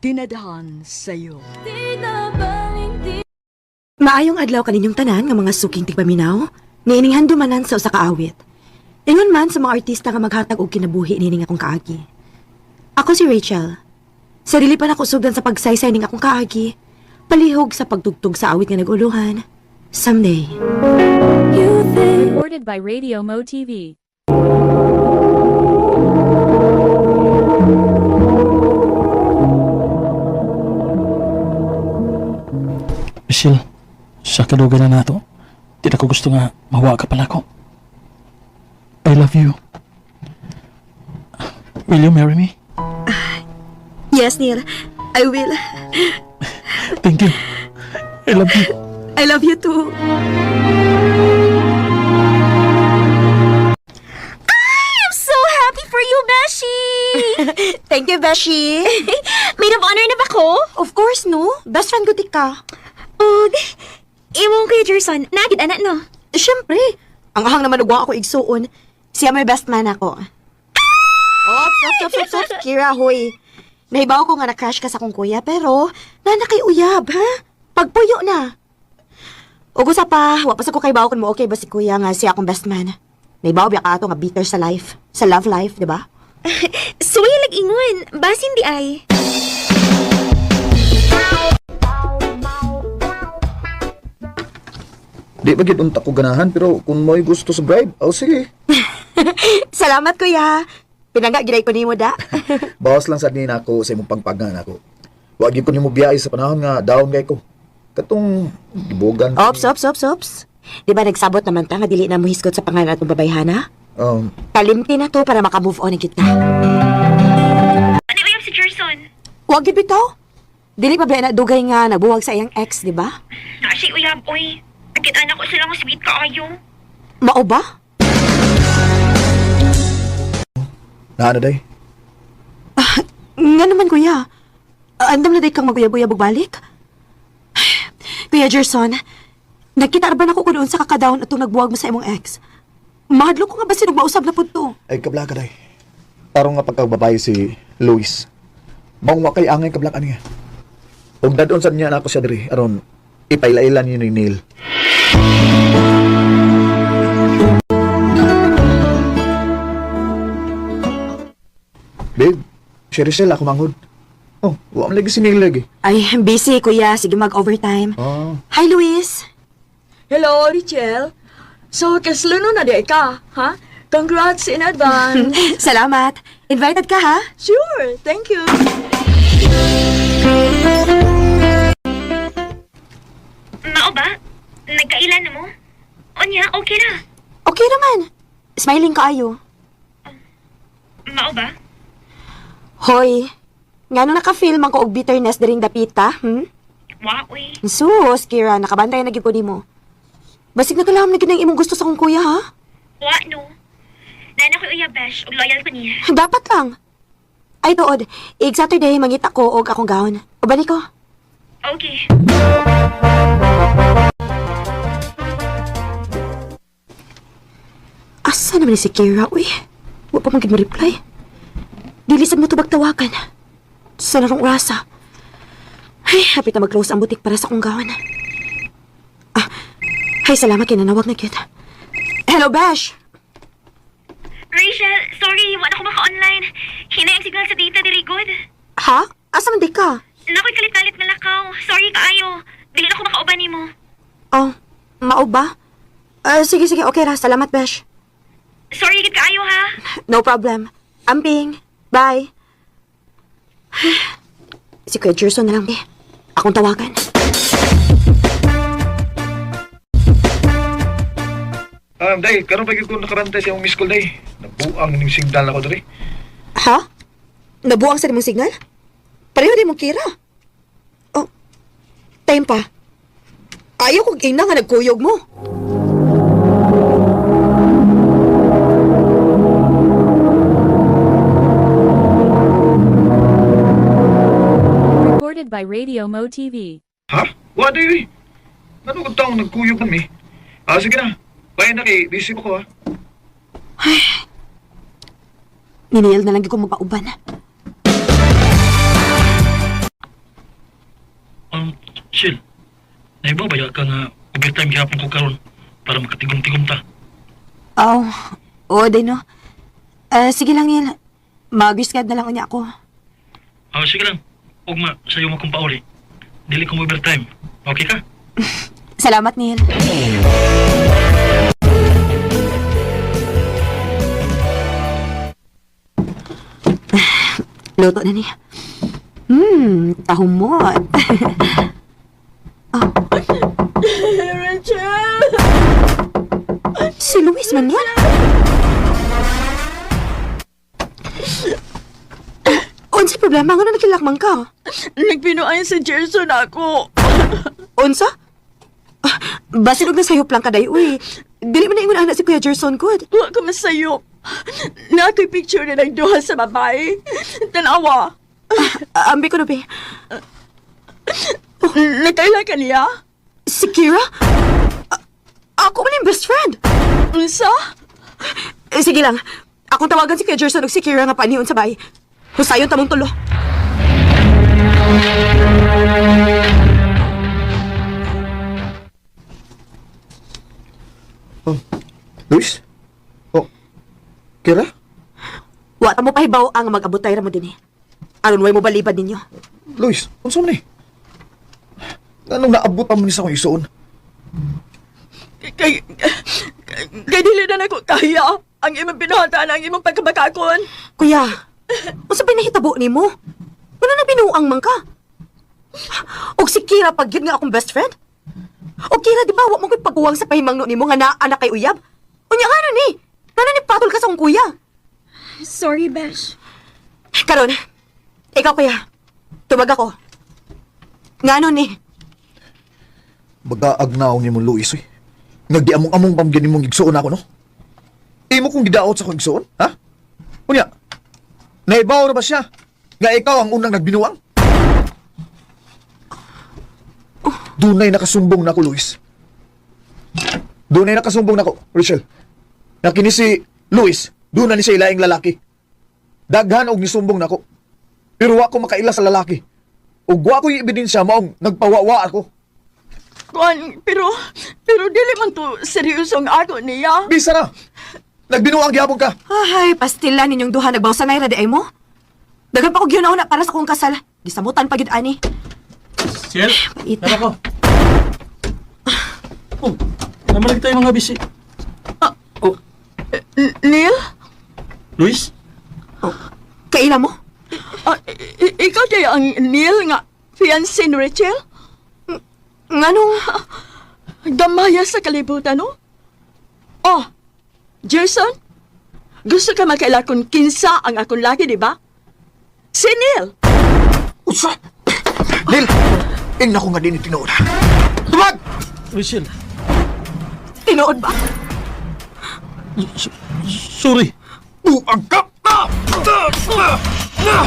tinadahan sayo. Maayong adlaw kaninyong tanan nga mga suking tigpaminaw, niining handumanan sa usa ka awit. Ingon man sa mga artista nga maghatag og kinabuhi nining akong kaagi. Ako si Rachel. Sarili pa nako sugdan sa pagsaysay ning akong kaagi, palihog sa pagtugtog sa awit nga naguluhan. Someday. Recorded by Radio Mo TV. Michelle, sa kadugay na nato, di na ko gusto nga mawa ka pa nako. I love you. Will you marry me? Yes, Neil. I will. Thank you. I love you. I love you too. I'm so happy for you, Beshi! Thank you, Beshi. Maid of honor na ba ko? Of course, no? Best friend ko ti ka. Og, imong kay Jerson, nagid anak no? Siyempre. Ang ahang naman ugwa ako igsuon. Siya may best man ako. Ops, ops, ops, ops, ops. Kira, hoy. Nahibaw ko nga na-crush ka sa akong kuya, pero nana kay uyab, ha? Pagpuyo na. Ug usa pa, wa pa sa ko kay kung mo okay ba si kuya nga siya akong best man. Nahibaw biya ka ato nga bitter sa life, sa love life, di ba? Suway lag ingon, basin di ay. Di ba gid unta ko ganahan pero kung mo'y gusto sa bride, oh sige. Salamat, kuya. Pinangga giday ko nimo da. Bawas lang sad ni nako sa imong pagpagan nako. Wa gyud ko nimo biyahe sa panahon nga down kay ko. Katong gibugan. Ops, ops, ops, ops. Di ba nagsabot naman ta nga dili na mo hisgot sa pangalan atong babayhana? Kalimti na to para maka-move on na kita. Ano uyab si Jerson? Wag gid bitaw. Dili pa ba na dugay nga nagbuwag sa iyang ex, di ba? Naa siya uyab, oy. Nakita na ko silang sweet kaayo. Mao ba? Naa na day. Nga naman, kuya. Andam na day kang maguyab-uyab og balik. Kuya Gerson, nagkita ra ba nako ko doon sa kakadaon atong nagbuwag mo sa imong ex? Mahadlok ko nga ba sinug mausab na pud to? Ay kabla ka day. Tarong nga pagkababae si Luis. Maong wa kay angay kabla niya. Ug dadon sad niya nako siya diri aron ipailailan niyo ni Neil. Babe, si Rizal ako manghod. Oh, wa man lagi si Neil lagi. Ay, busy kuya. Sige mag-overtime. Oh. Hi, Luis. Hello, Richel. So, kasluno na di ka, ha? Congrats in advance. Salamat. Invited ka, ha? Sure, thank you. Mao ba? Nagkailan na mo? Onya, okay na. Okay naman. Smiling ka ayo. Mao ba? Hoy, ngano naka-feel man ko og bitterness diring dapita, Wa, oy. Sus, Kira, nakabantay na gyud ko nimo. Basig nagkalaham na gyud ang imong gusto sa akong kuya, ha? Wa, no. Nana ko uyab, Besh. Og loyal ko niya. Dapat lang. Ay, tuod. Ig Saturday, mangita ko og akong gown. Ubani ko. Okay. Asa naman ni si Kira, uy? Wa pa man gid mo reply. Dili sad mo tubag tawagan. Sa narong orasa. Ay, hapit na mag-close ang butik para sa akong gawan. Ah, ay, salamat kay nanawag na kita. Hello, Bash! Rachel, sorry, wala ko maka-online. Hinay ang signal sa data diri good. Ha? Asa man di ka? Nakoy kalit-kalit nga lakaw. Sorry kaayo. Dili na ko makauban nimo. Oh, mao ba? Ah, sige, sige, okay ra. Salamat, Bash. Sorry gid kaayo ha. No problem. Amping. Bye. Si Kuya Gerson na lang, eh. Akong tawagan. Day, karon pa gyud ko nakarantay sa imong miss call, day. Nabuang ning signal ako diri. Ha? Nabuang sa imong signal? Pareho din mong kira. Oh, time pa. Ayaw kong ina nga nagkuyog mo. Recorded by Radio Mo TV. Ha? Wa day. Uy. Ano kung taong nagkuyog kami? Ah, sige na. Bye na kay busy pa ko ha. Niniyal na lang ko magpauban. Sil, naiba ba ka nga overtime gihapon ko karon para makatigom-tigom ta? Oh, oo din no. Ah, sige lang, Neil. Mag-scribe na lang unya ako. Ah, sige lang. Ugma, sayo mo kong pauli. Dili ko overtime. Okay ka? Salamat, Neil. Luto na niya. Tahumot. Rachel! Si Luis man yun. Unsa problema nga na nakilakman ka? Nagpinuan si Gerson ako. Unsa? Ah, basin og nasayop lang kaday, uy. Dili man na ingon ana si Kuya Gerson good. Wa ko masayop. Na ako'y picture nilang duha sa babae. Tanawa. Ah, ambi ko na, be. Nakaila ka niya? Si Kira? Ako man yung best friend. Unsa? Eh, sige lang. Akong tawagan si Kuya Gerson ug si Kira nga panion sa bay. Husayon tamong tulo. Luis? Oh. Kira? Wa ta mo pahibaw ang mag-abotay ra mo dinhi. Aron way mo balibad ninyo. Luis, unsa man ni? Anong naabot pa man ni sa akong isuon? Kay, kay dili na nako kaya ang imong binuhatan, ang imong pagkabakakon. Kuya, unsa ba nahitabo nimo? Wala na binuang man ka. Og si Kira pag yun nga akong best friend. O Kira, di ba, wa mo ko'y pagkuwang sa pahimangno nimo nga naa na kay uyab? Unya nga ni? Ngano ni patol ka sa akong kuya? Sorry, Besh. Karon, ikaw kuya, tumag ako. Ngano ni? Bagaag na ni mo Luis, uy. Nagdi among-among pamgyan nimong igsuon ako, no? Imo kong gidaot sa akong igsuon, ha? Unya, naibaw na ba siya? Nga ikaw ang unang nagbinuang? Dunay nakasumbong na ako, Luis. Dunay nakasumbong na ako, Rachel. Na kini si Luis, doon na ni siya ilaing lalaki. Daghan og nisumbong nako. Pero wa ko makaila sa lalaki. Ug wa ko yung ebidensya maong nagpawawa ako. Kuan, pero dili man to seryoso ang ako niya. Bisa na! Nagbinuang gihapon ka! Ay, pastila ninyong duha nagbawsanay ra di ay mo. Daghan pa kog na para sa akong kasal. Gisamutan pa gyud ani. Sil, Pait. tara ko. Oh, namalag tayo mga bisi. Oh, Neil? Luis? Kaila mo? Ah, ikaw kaya ang Neil nga fiancé ni Rachel? Nganong Gamaya sa kalibutan, no? Oh, Jason? Gusto ka makaila kung kinsa ang akong lagi, di ba? Si Neil! Usa! Neil! Ingna ko nga din tinuod. Tumag! Rachel, tinuod ba? sorry. Buang ka! Ah! Ah! Ah!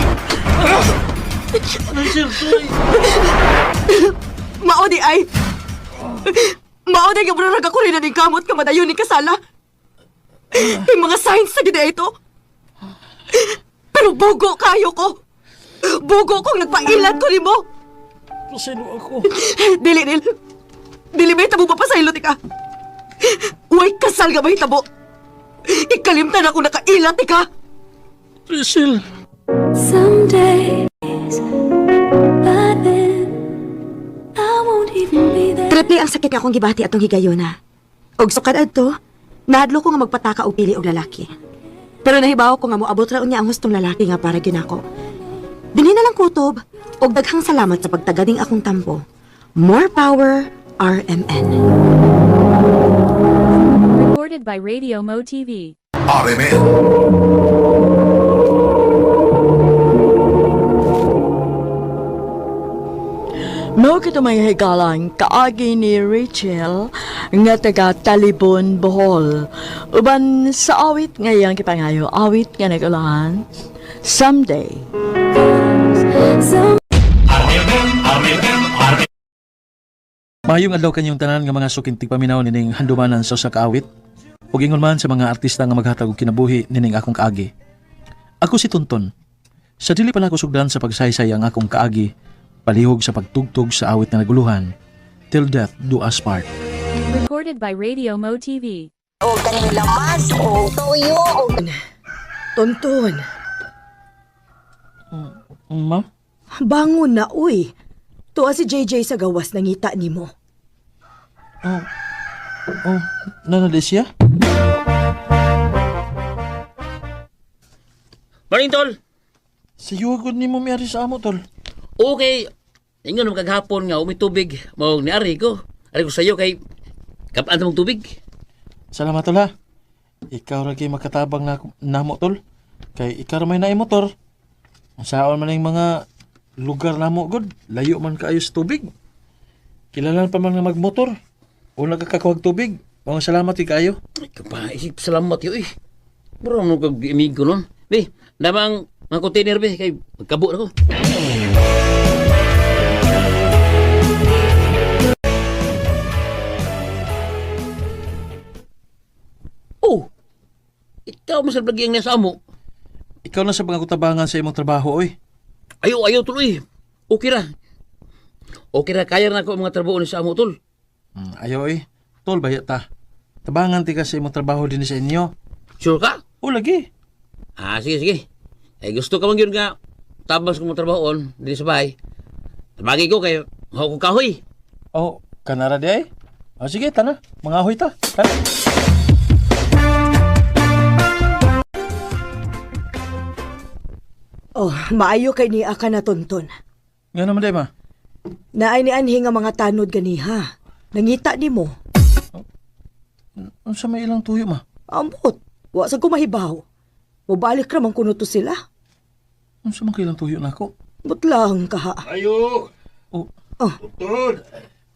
Ah! Rachel, sorry. Mao di ay. Mao di gabrarag ako rin na kamot ka madayon ni kasala. Yung mga signs sa gid ito. Pero bugo kayo ko. Bugo kong nagpailat ko nimo. Pasaylo ako. Dili, Nil. Dili may tabo papasaylo ti ka. Uy, kasal nga may tabo. Ikalimtan ako nakailat ti ka. Priscilla. Some days, but then I won't even be there. Triple ang sakit nga akong gibati atong higayona. Og sukad adto, nahadlo ko nga magpataka og pili og lalaki. Pero nahibaw ko nga moabot ra unya ang hustong lalaki nga para ginako. Dinhi na lang kutob og daghang salamat sa pagtagading akong tampo. More power, RMN. Recorded by Radio Mo TV. RMN. Mao kito may higalang kaagi ni Rachel nga taga Talibon, Bohol. Uban sa awit nga iyang gipangayo, awit nga nagulahan, Someday. Some RMN, RMN, RMN. Maayong adlaw kanyong tanan nga mga suking tigpaminaw nining handumanan sa usa ka awit ug ingon man sa mga artista nga maghatag og kinabuhi nining akong kaagi. Ako si Tonton. Sa dili pa nako sugdan sa pagsaysay ang akong kaagi, palihog sa pagtugtog sa awit nga naguluhan, Till Death Do Us Part. Recorded by Radio Mo TV. Tonton, Ma'am? bangon na uy. Tuwa si JJ sa gawas nangita nimo. Oh, oh, nanali siya? Morning, tol. Sa yugod ni mo miyari sa amo, tol. Okay. Ingon mo kagahapon nga umi tubig mao ni ari ko. Ari ko sayo kay kapaan mong tubig. Salamat, tol, ha. Ikaw ra kay makatabang na namo, tol. Kay ikaw ra may naay motor. Ang saon man ang mga lugar namo, god. Layo man kaayo sa tubig. Kilalan pa man nga magmotor. O nagkakakuhag tubig. Mga salamat kay kaayo. Ay, kapaisip salamat yo eh. Bro, mo kag imigo nun. Be, namang mga container be kay magkabo na ko. Oh. Ikaw man sa lagi ang nasa amo. Ikaw na sa mga kutabangan sa imong trabaho, oy. Ayo, ayo tuloy. Okay ra. Okay ra kaya na ako ang mga trabaho ni sa amo tol. Ayo, oy. Tol, bayat ta. Tabangan ti ka sa imong trabaho din sa inyo. Sure ka? O, lagi. Ah, sige, sige. Eh, gusto ka man yun nga tabas kong trabahoon din sa bahay. Tabagi ko kay maho ko kahoy. Oh, kanara di ay. Oh, sige, tana. Mga ahoy ta. Tana. Oh, maayo kay niya ka na Tonton. Nga naman di, ma. Naay ni anhi nga mga tanod ganiha. Nangita nimo. Unsa may ilang tuyo, ma? Ambot, wa sa kumahibaw. Mubalik ra man kuno to sila. Unsa man kailang tuyo nako? But lang kaha. Ayo! Oh, Oh, Tol!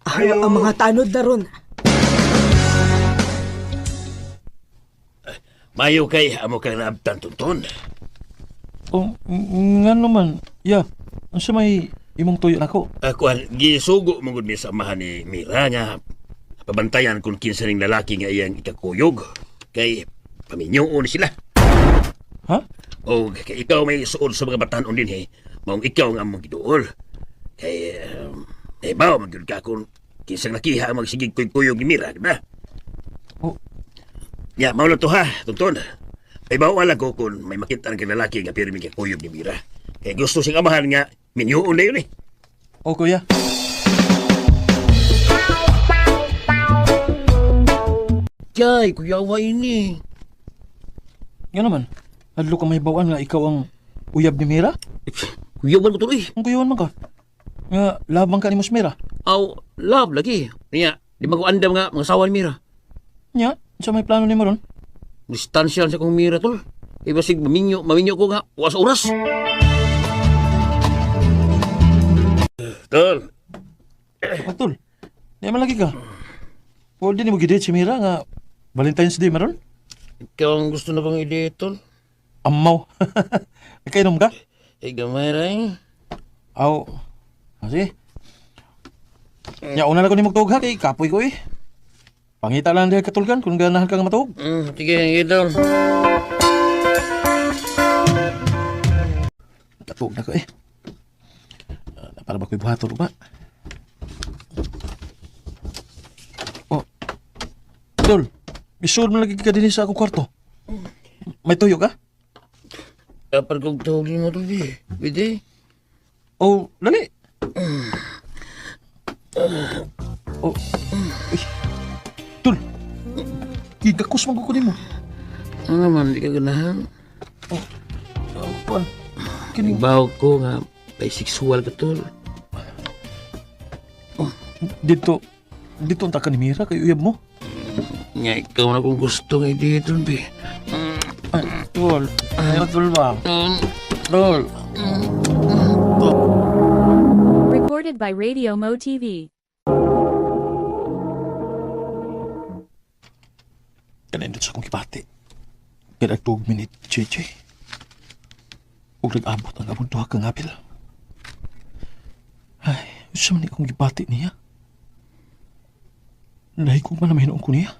ang mga tanod na ron. Mayo kay amo kang naabtan, Tonton. oh, nga naman. Ya, unsa may imong tuyo nako? Akuan, gisugo mo gud mi sa amahan ni Mira nga pabantayan kung kinsa ning lalaki nga iyang ikakuyog. Kay paminyoon sila. Ha? O kay ikaw may suod sa mga batanon din eh. Maong ikaw nga among giduol. Kay eh bao man gyud ka kung kinsang nakiha ang magsigig kuyog ni Mira, di ba? Oh. Ya, mao lang to ha, Tonton. Ay bao lang ko kung may makita ang lalaki nga pirmi kuyog ni Mira. Kay gusto siyang amahan nga minyoon na yun eh. Oh, kuya. Jay, kuyawa ini. Nga naman. Hadlo ka may bawaan nga ikaw ang uyab ni Mira? Kuyawan ko tuloy. Ang kuyawan man ka. Nga labang ka ni Mos Mira. Aw, love lagi. Niya, di man ko andam nga mga sawa ni Mira. Nya, unsa may plano nimo ron? Distansya lang sa kong Mira tol. Iba sig maminyo, maminyo ko nga oras oras. Tol, Patol. Di man lagi ka. Pwede nimo gidate si Mira nga Valentine's Day maron? Ikaw ang gusto na bang ide tol? Amaw. Nakainom ka? Eh, gamay ra eh. Aw. Ah, sige. Nya una na ko nimo tuog ha kay kapoy ko eh. Pangita lang dahil katulgan kung ganahan ka nga matuog. Sige, sige tol. Tug na ko eh. Para ba ko'y buhaton ba? Oh. Tol, isuod mo lagi ka din sa akong kwarto. May tuyo ka? Dapat kong tawagin mo tol, eh. Pwede. Oh, dali. Oh. Uy. Tol. Gigakos man ko nimo. Ano naman, di ka ganahan. Oh, kuan. Kini Ibaw ko nga, bisexual ka tol. dito dito unta ka ni Mira kay uyab mo. Nga, ikaw na kung gusto nga dito, be. Ay, tol. Ayaw tol ba? Tol. Recorded by Radio Mo TV. Kanindot sa akong kibati. Kaya nagtuog minute, JJ. Ug nag-abot ang among duha ka ngabil. Ay, unsa man ni akong gibati niya? Nahigog man na mahinuon ko niya.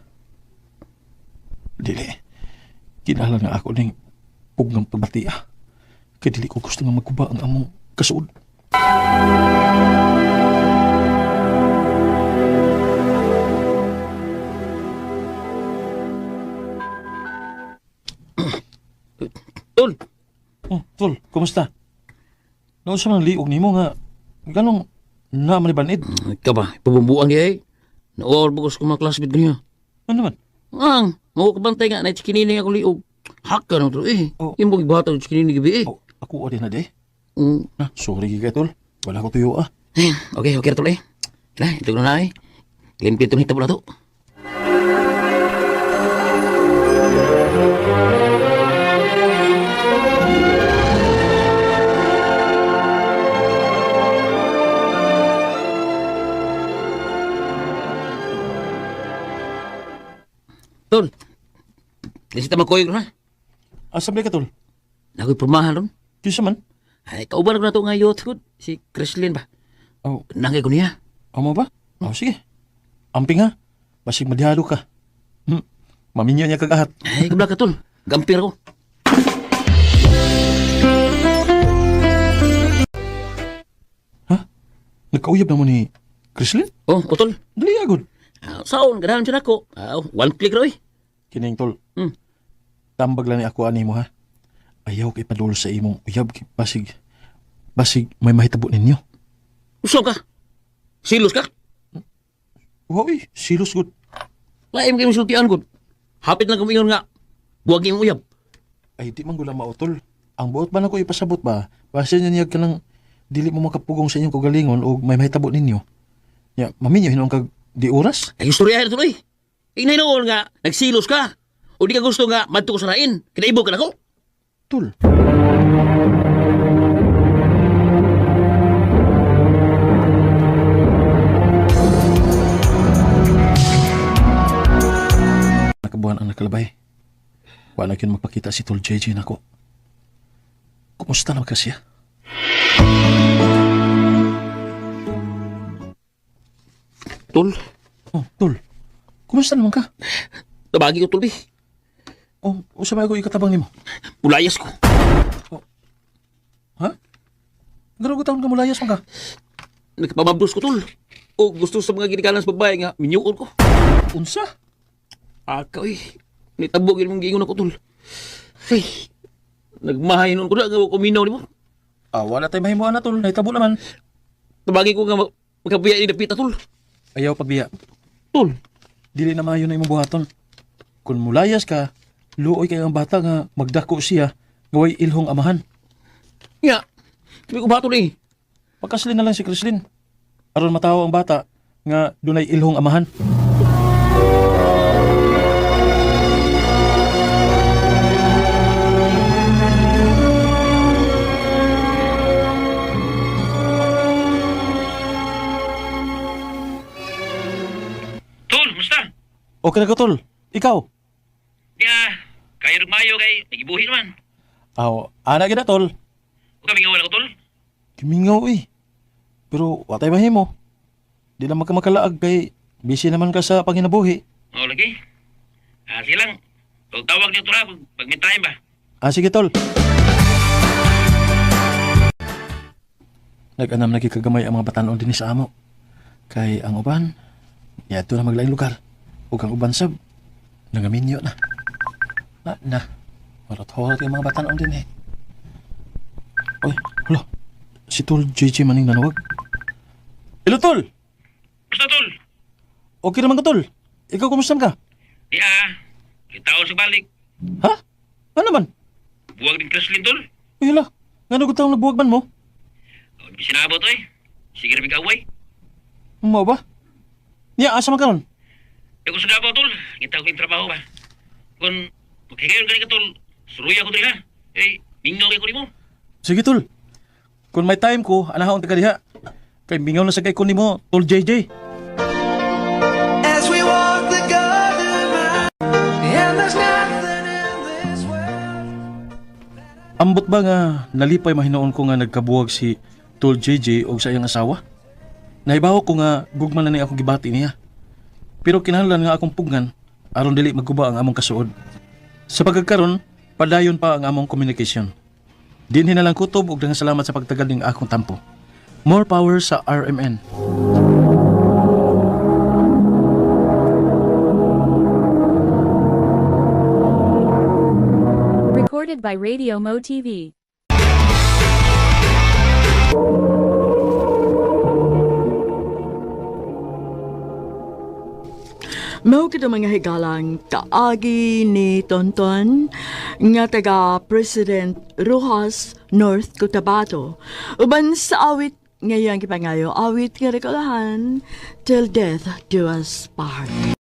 Dili. Kinahanglan nga ako ning pugngang pagbati ah. Kay dili ko gusto nga magkuba ang among kasuod. Tol! Oh, tol, kumusta? Naunsa man ang liog nimo nga ganong naa man ni banid? Ikaw ba, pabumbuan kaya eh. Nauawar ba ko sa mga classmate niya? Ano man? Ang, mau kabantay nga, na chikinini ako liog. Haka na tol, eh. Oh. Yung bang ibata ng chikinini gabi eh. Oh, ako din na de. Mm. Na, sorry kay tol. Wala ko tuyo ah. Eh, okay, okay na tol eh. Na, ito na na eh. Limpyo itong hitabo na to. Tol, di siya magkuyog na. Asa ba ka tol? Nakoy pormahan ron. Kinsa man? Ay, kauban ko na to nga youth good. Si Chrislyn ba? Oh, Nangay ko niya. amo ba? Oh, sige. Amping ha. Basig madihado ka. Maminyo niya kagahat. Ay, kabla ka tol. Gampir ko. Nagkauyab na mo ni Chrislyn? Oh, utol. Dali agod. Ah, saon, ganahan siya nako. Ah, oh, one click ra oy. Kining tol. Hmm. Tambag lang ni ako ani mo ha. Ayaw kay padulo sa imong uyab kay basig basig may mahitabo ninyo. Usog ka. Silos ka. Uy, silos gud. Laim kayo sultian gud. Hapit lang kumingon nga. Buwag imong uyab. Ay di man gula mautol. Ang buot ba nako ipasabot ba? Basta niya niya ka ng dili mo makapugong sa inyong kagalingon o may mahitabo ninyo. Ya, maminyo hinuon kag di oras. Ay, istorya na tuloy. Inay noon nga, nagsilos ka. O di ka gusto nga, madto ko sa lain. Kinaibog ka nako. Tol. Nakabuhan ang nakalabay. Wala yun magpakita si Tol JJ nako. Kumusta naman kasi siya? Tol, Oh, Tol. Kumusta naman ka? tabagi ko tol, eh. Oh, usa ba ako ikatabang nimo? Pulayas ko. Ha? Gano'n ko taon ka mulayas man ka? Nagpamabdos ko tol. O gusto sa mga ginikanan sa babae nga, minyuon ko. Unsa? Akaw eh. Nitabog yun mong giingon ako tol. Ay, nagmahay noon ko na, nga ko minaw ni mo. Ah, wala tayo mahimuan na, Tol. Nahitabo naman. Tabagi ko nga magkabiya ni Dapita tol. Ayaw pagbiya. Tol, Dili na maayo na imong buhaton. Kung mulayas ka, luoy kay ang bata nga magdako siya, gaway ilhong amahan. nga. Sabi ko ba tol eh. Pagkaslin na lang si Chrislyn. Aron matawo ang bata nga dunay ilhong amahan. Tol, musta? Okay na ka, tol. Ikaw? Ya, kayo nagmayo kay nagibuhi naman. Aw, ana gid na, tol. O kami nga wala ko tol. Kimingaw eh. Pero watay mahimo. Di na magkamakalaag kay busy naman ka sa panginabuhi. O lagi. Ah, sige lang. Pag tawag niyo tol ha, pag, pag may time ba. Ah, sige tol. Nag-anam na kagamay ang mga batanon dinhi sa amo. Kay ang uban, niadto na maglaing lugar. Ug ang uban sab, nangaminyo na. Na, na. Horot-horot yung mga batanon dinhi. Uy, hala. Si Tol JJ maning nanawag. Hello, Tol! Basta, tol. Okay naman ka, Tol. Ikaw, kumusta ka? Di ah. Kitaon sa balik. Ha? Ano naman? Buwag din Kreslin, tol. Uy, hala. Nga nagutang nabuwag man mo? Di sinabot, oy. Sige rin away. Mao ba? Niya, asa man karon? Di ko sa Davao, tol. Ngita ko yung trabaho ba. Kung maghigayon ka tol, suruya ko diri ha. Eh, mingaw kay ko nimo. Sige, Tol. Kung may time ko, anahaon ta ka diha. Kay mingaw na sa kay ko nimo, Tol JJ. As we walk the garden mile, and there's nothing in this world. Ambot ba nga nalipay mahinoon ko nga nagkabuwag si Tol JJ og sa iyang asawa? Nahibaw ko nga gugma na ni akong gibati niya. Pero kinahanglan nga akong pugnan aron dili magguba ang among kasuod. Sa pagkakaron, padayon pa ang among communication. Dinhi na lang kutob og daghang salamat sa pagtagal ning akong tampo. More power sa RMN. Recorded by Radio Mo TV. Mao kita mga higalang kaagi ni Tonton nga taga President Rojas, North Cotabato. Uban sa awit ngayang gipangayo, awit nga rekolahan, Till Death Do Us Part.